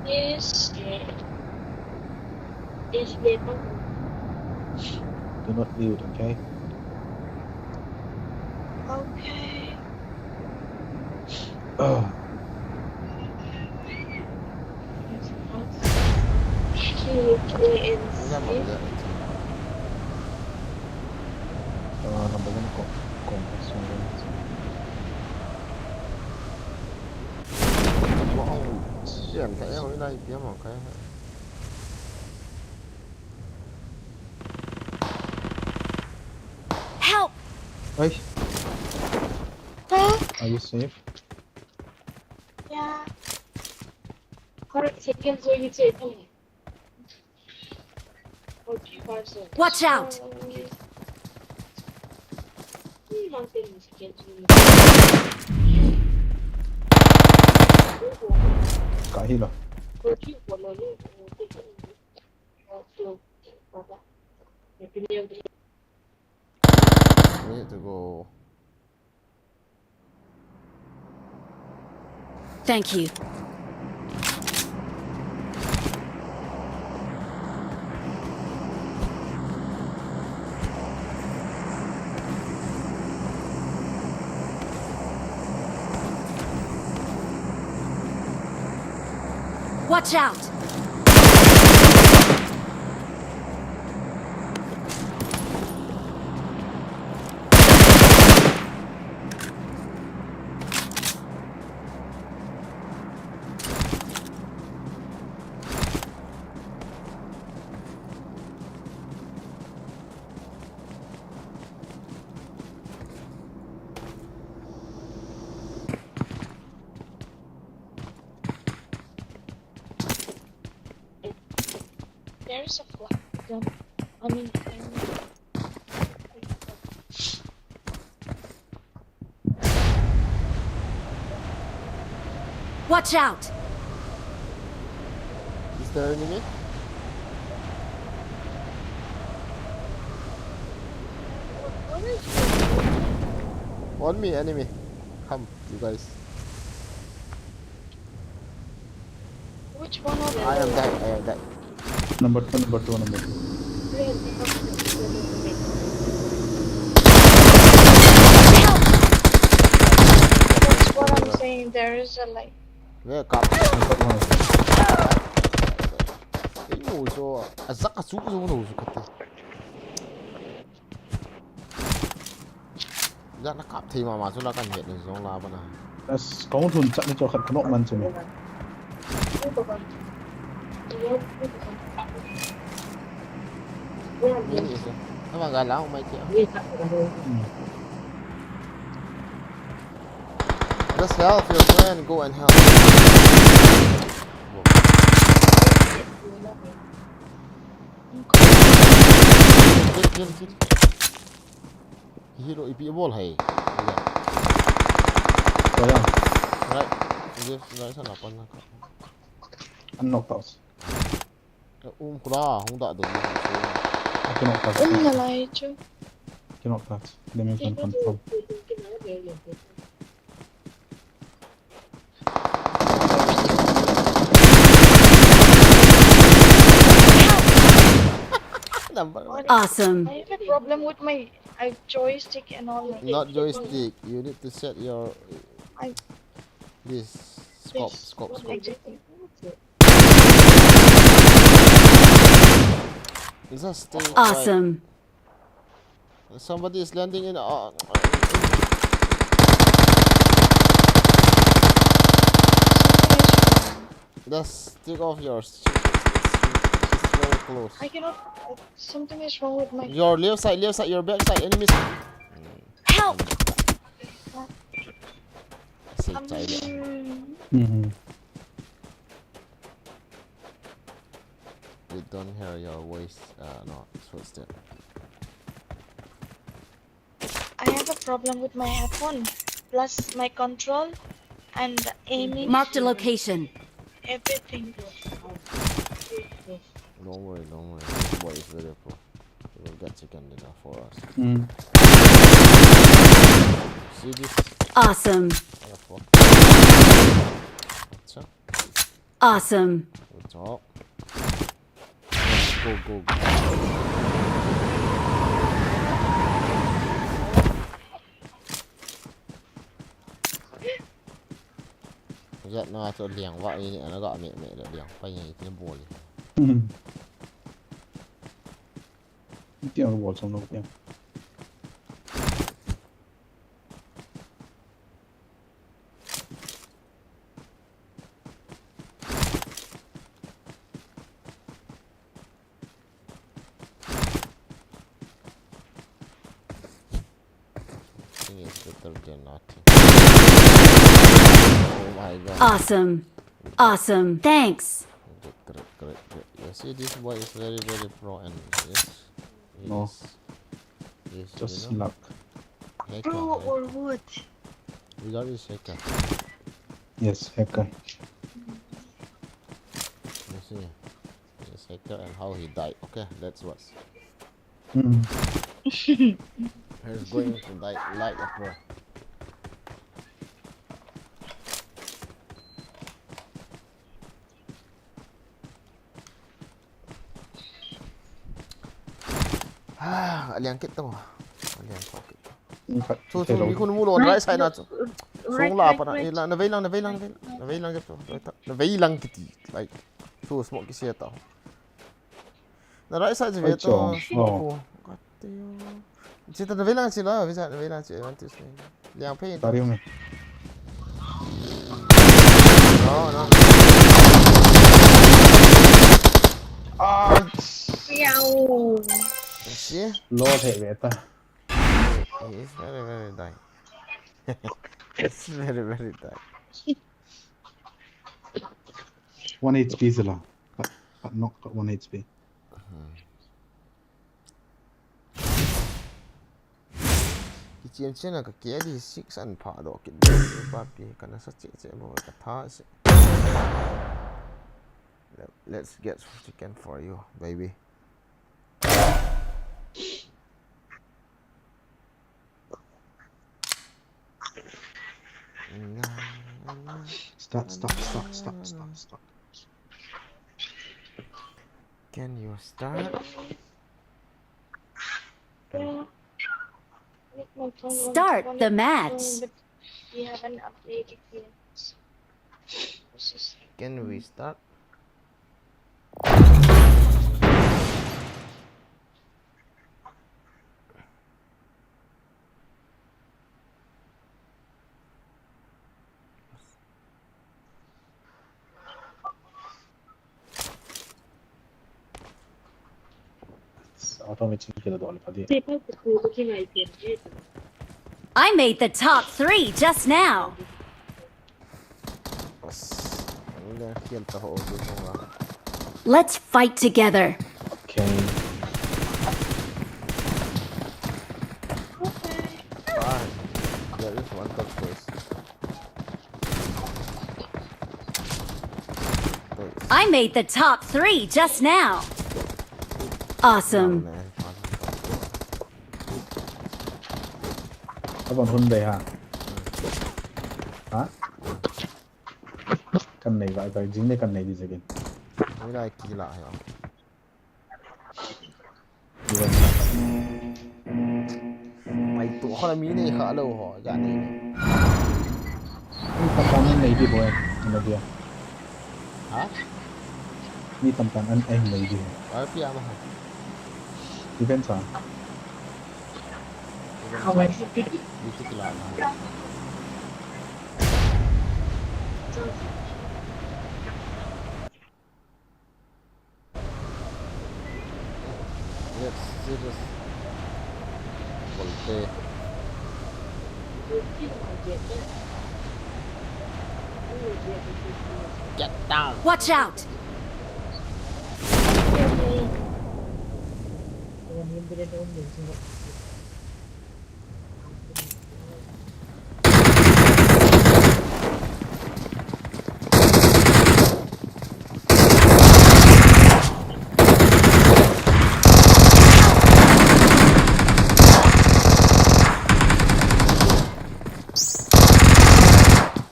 Yes. Yes, yes. Do not mute, okay? Okay. Ah. K A N C. Wala ba, wala. Ah, number one ko. Ko. Wow. Yan, kaya ko ina ipiam ang kaya. Help! Ay. Huh? Are you safe? Yeah. Correct, second, so you take me. Watch out! Kahilo. We need to go. Thank you. Watch out! There's a flag. I mean, I mean, Watch out! Is there enemy? On me, enemy. Come, you guys. Which one of I am dead, I am dead. Number two, number two, number two. That's what I'm saying. There is a light. Where, kap? Number one. Ei, no, so, a zak a su, so, no, so, kate. Jan na kap thei mama chu la kan het ni jong la bana. As kong thun chat ni chu khat khanok man chu ni. Ni ni se. Ama ga la mai ti. Hmm. Just help your friend, go and help. Kill, kill, kill. Hilo ipi bol hai. Kaya. Right. Yes, right, sana pan na. An knock out. Um, kula, hung da do. An knock out. Um, na lai chu. Knock out. Let me confirm. Number one. Awesome. I have a problem with my, uh, joystick and all, like, not joystick. You need to set your, I this scope, this scope, scope. Exactly. Just stay quiet. Awesome. Somebody is landing in. Uh, just take off your shoes. It's, it's, it's very close. I cannot. Something is wrong with my. Your left side, left side, your back side, enemies. Help! Safe side. Mm-hmm. We don't hear your voice, uh, no, footstep. I have a problem with my headphone, plus my control and aiming. Marked a location. Everything. Don't worry, don't worry. This boy is very pro. He will get chicken dinner for us. Mm. See this? Awesome. What the fuck? Acha. Awesome. Good job. Go, go, go. Jat na chu liang va ini ana ga me me le liang pa ini bol. Hmm. Tiang bol song no tiang. Thing is better than nothing. Oh my god. Awesome. Awesome. Thanks. Great, great, great, great. You see, this boy is very, very pro and yes. No. Yes. Yes, just you know. Luck. Hacker, pro hacker. Or what? Without is hacker. Yes, hacker. You see. Yes, hacker and how he died. Okay, let's watch. Mm. He's going to die like a pro. Ah, aliang kit to. Aliang to kit to. Chu, chu, mi khun mu lo, right side na chu. Song la pa na, eh, la, na vei lang, na vei lang, na vei lang, na vei lang kit to. Na vei lang kit ti, like, chu smoke kisia to. Na right side chu ve to, smoke ko. Kati yo. Chita na vei lang chi la, vei side na vei lang chi, one, two, three. Liang phei. Tari me. No, no. Ah. Yow. See? Lo the ve ta. He is very, very die. It's very, very die. One H P sila. Cut, cut knock, cut one H P. Kichen chen a ka K D six an pha do kin. Papi kana sa che che mo ka tha se. Let, let's get chicken for you, baby. Start, start, start, start, start, start. Can you start? Start the match. We haven't updated yet. Can we start? Automatic kila dol padi. I made the top three just now. Let's fight together. Okay. Ah, there is one top place. I made the top three just now. Awesome. Abang Hyundai ha. Ha? Kan nei vai vai jing le kan nei di jegin. Oi lai kila hai. Mai tu kho la mi nei kha lo ho ja nei. Ni tampan an nei di boy. Ana dia. Ha? Ni tampan an nei di. Ai pia ma ha. Event sa. Event sa. Dito kila na. Let's see this. Volte. Get down. Watch out!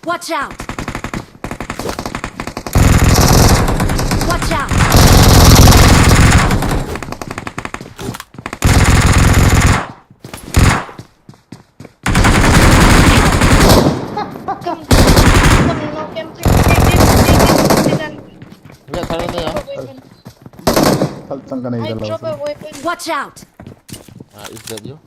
Watch out! Watch out! Thal chang ka nei da lo. Watch out! Ah, is that you?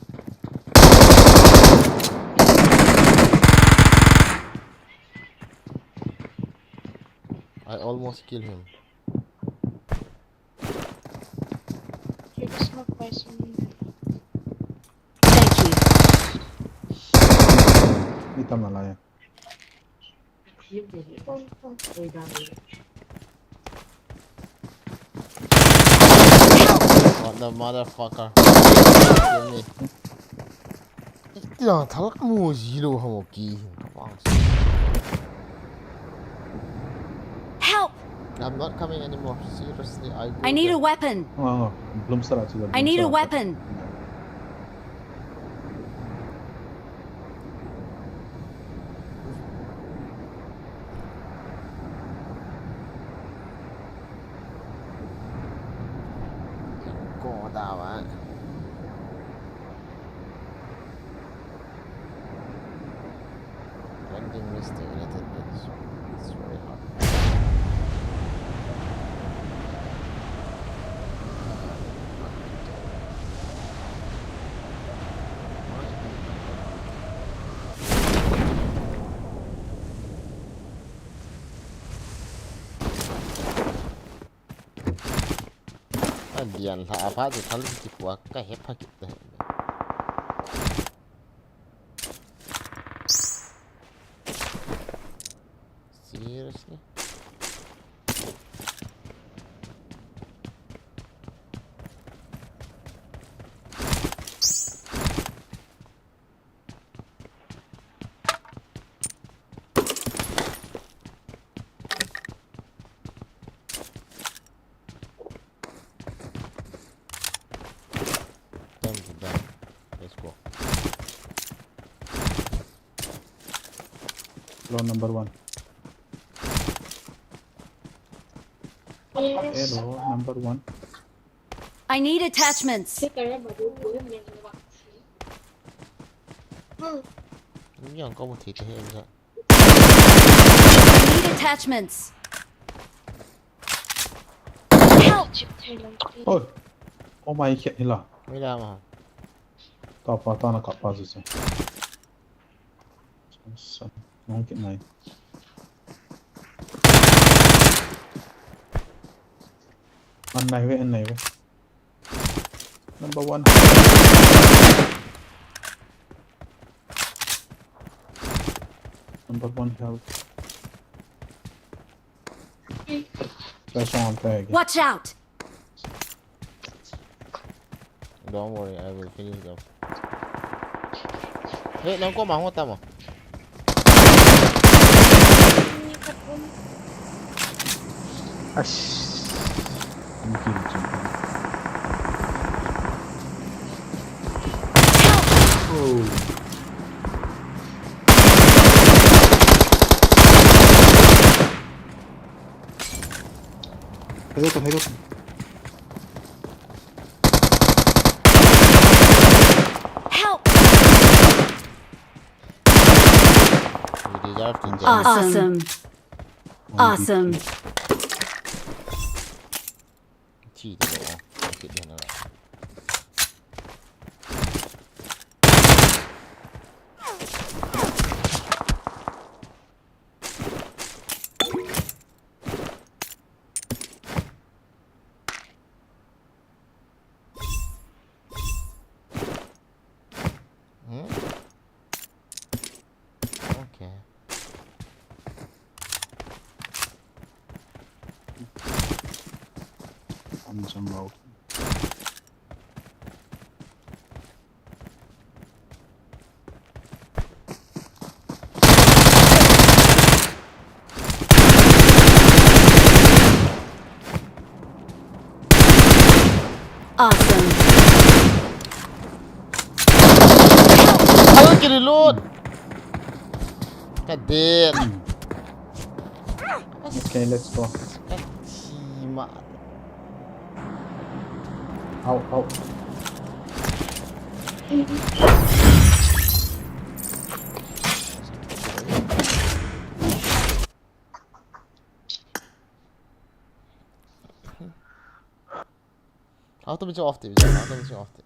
I almost kill him. Thank you. Itam na la ya. What the motherfucker? Kill me. Tia thalak mu zilo hamo ki hin ka vang. Help! I'm not coming anymore. Seriously, I go I need a there. Weapon. Ah, Bloomstar a chula, I need a Bloomstar a. Weapon. Go down, eh? Landing mistake a little bit, so it's very hard. A lian lha a pha chu thal kipu a ka he pha kit te. Seriously? Time to die. Let's go. Hello, number one. Hello, number one. I need attachments. Yang kau mesti tahu. I need attachments. Help! Oi. Oh my, khat hi la. Mai la ma. Ta pa, ta na ka pa si si. Sa, nong kit nai. An nai ve, an nai ve. Number one. Number one health. Flash on flag. Watch out! Don't worry, I will finish them. Hey, nang ko ma ho ta mo. Ash. Ang kill, kill. Oh. Help! You deserve to die. Awesome. Awesome. Awesome. Cheat, oh. Okay, then, uh, Jump out. Awesome. Alo, kill reload. Ka den. Okay, let's go. Ka thi ma. Out, out. Auto mi chu off ti, auto mi chu off ti.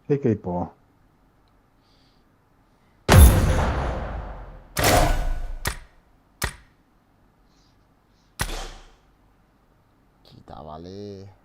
Kei kei po. Kita vale.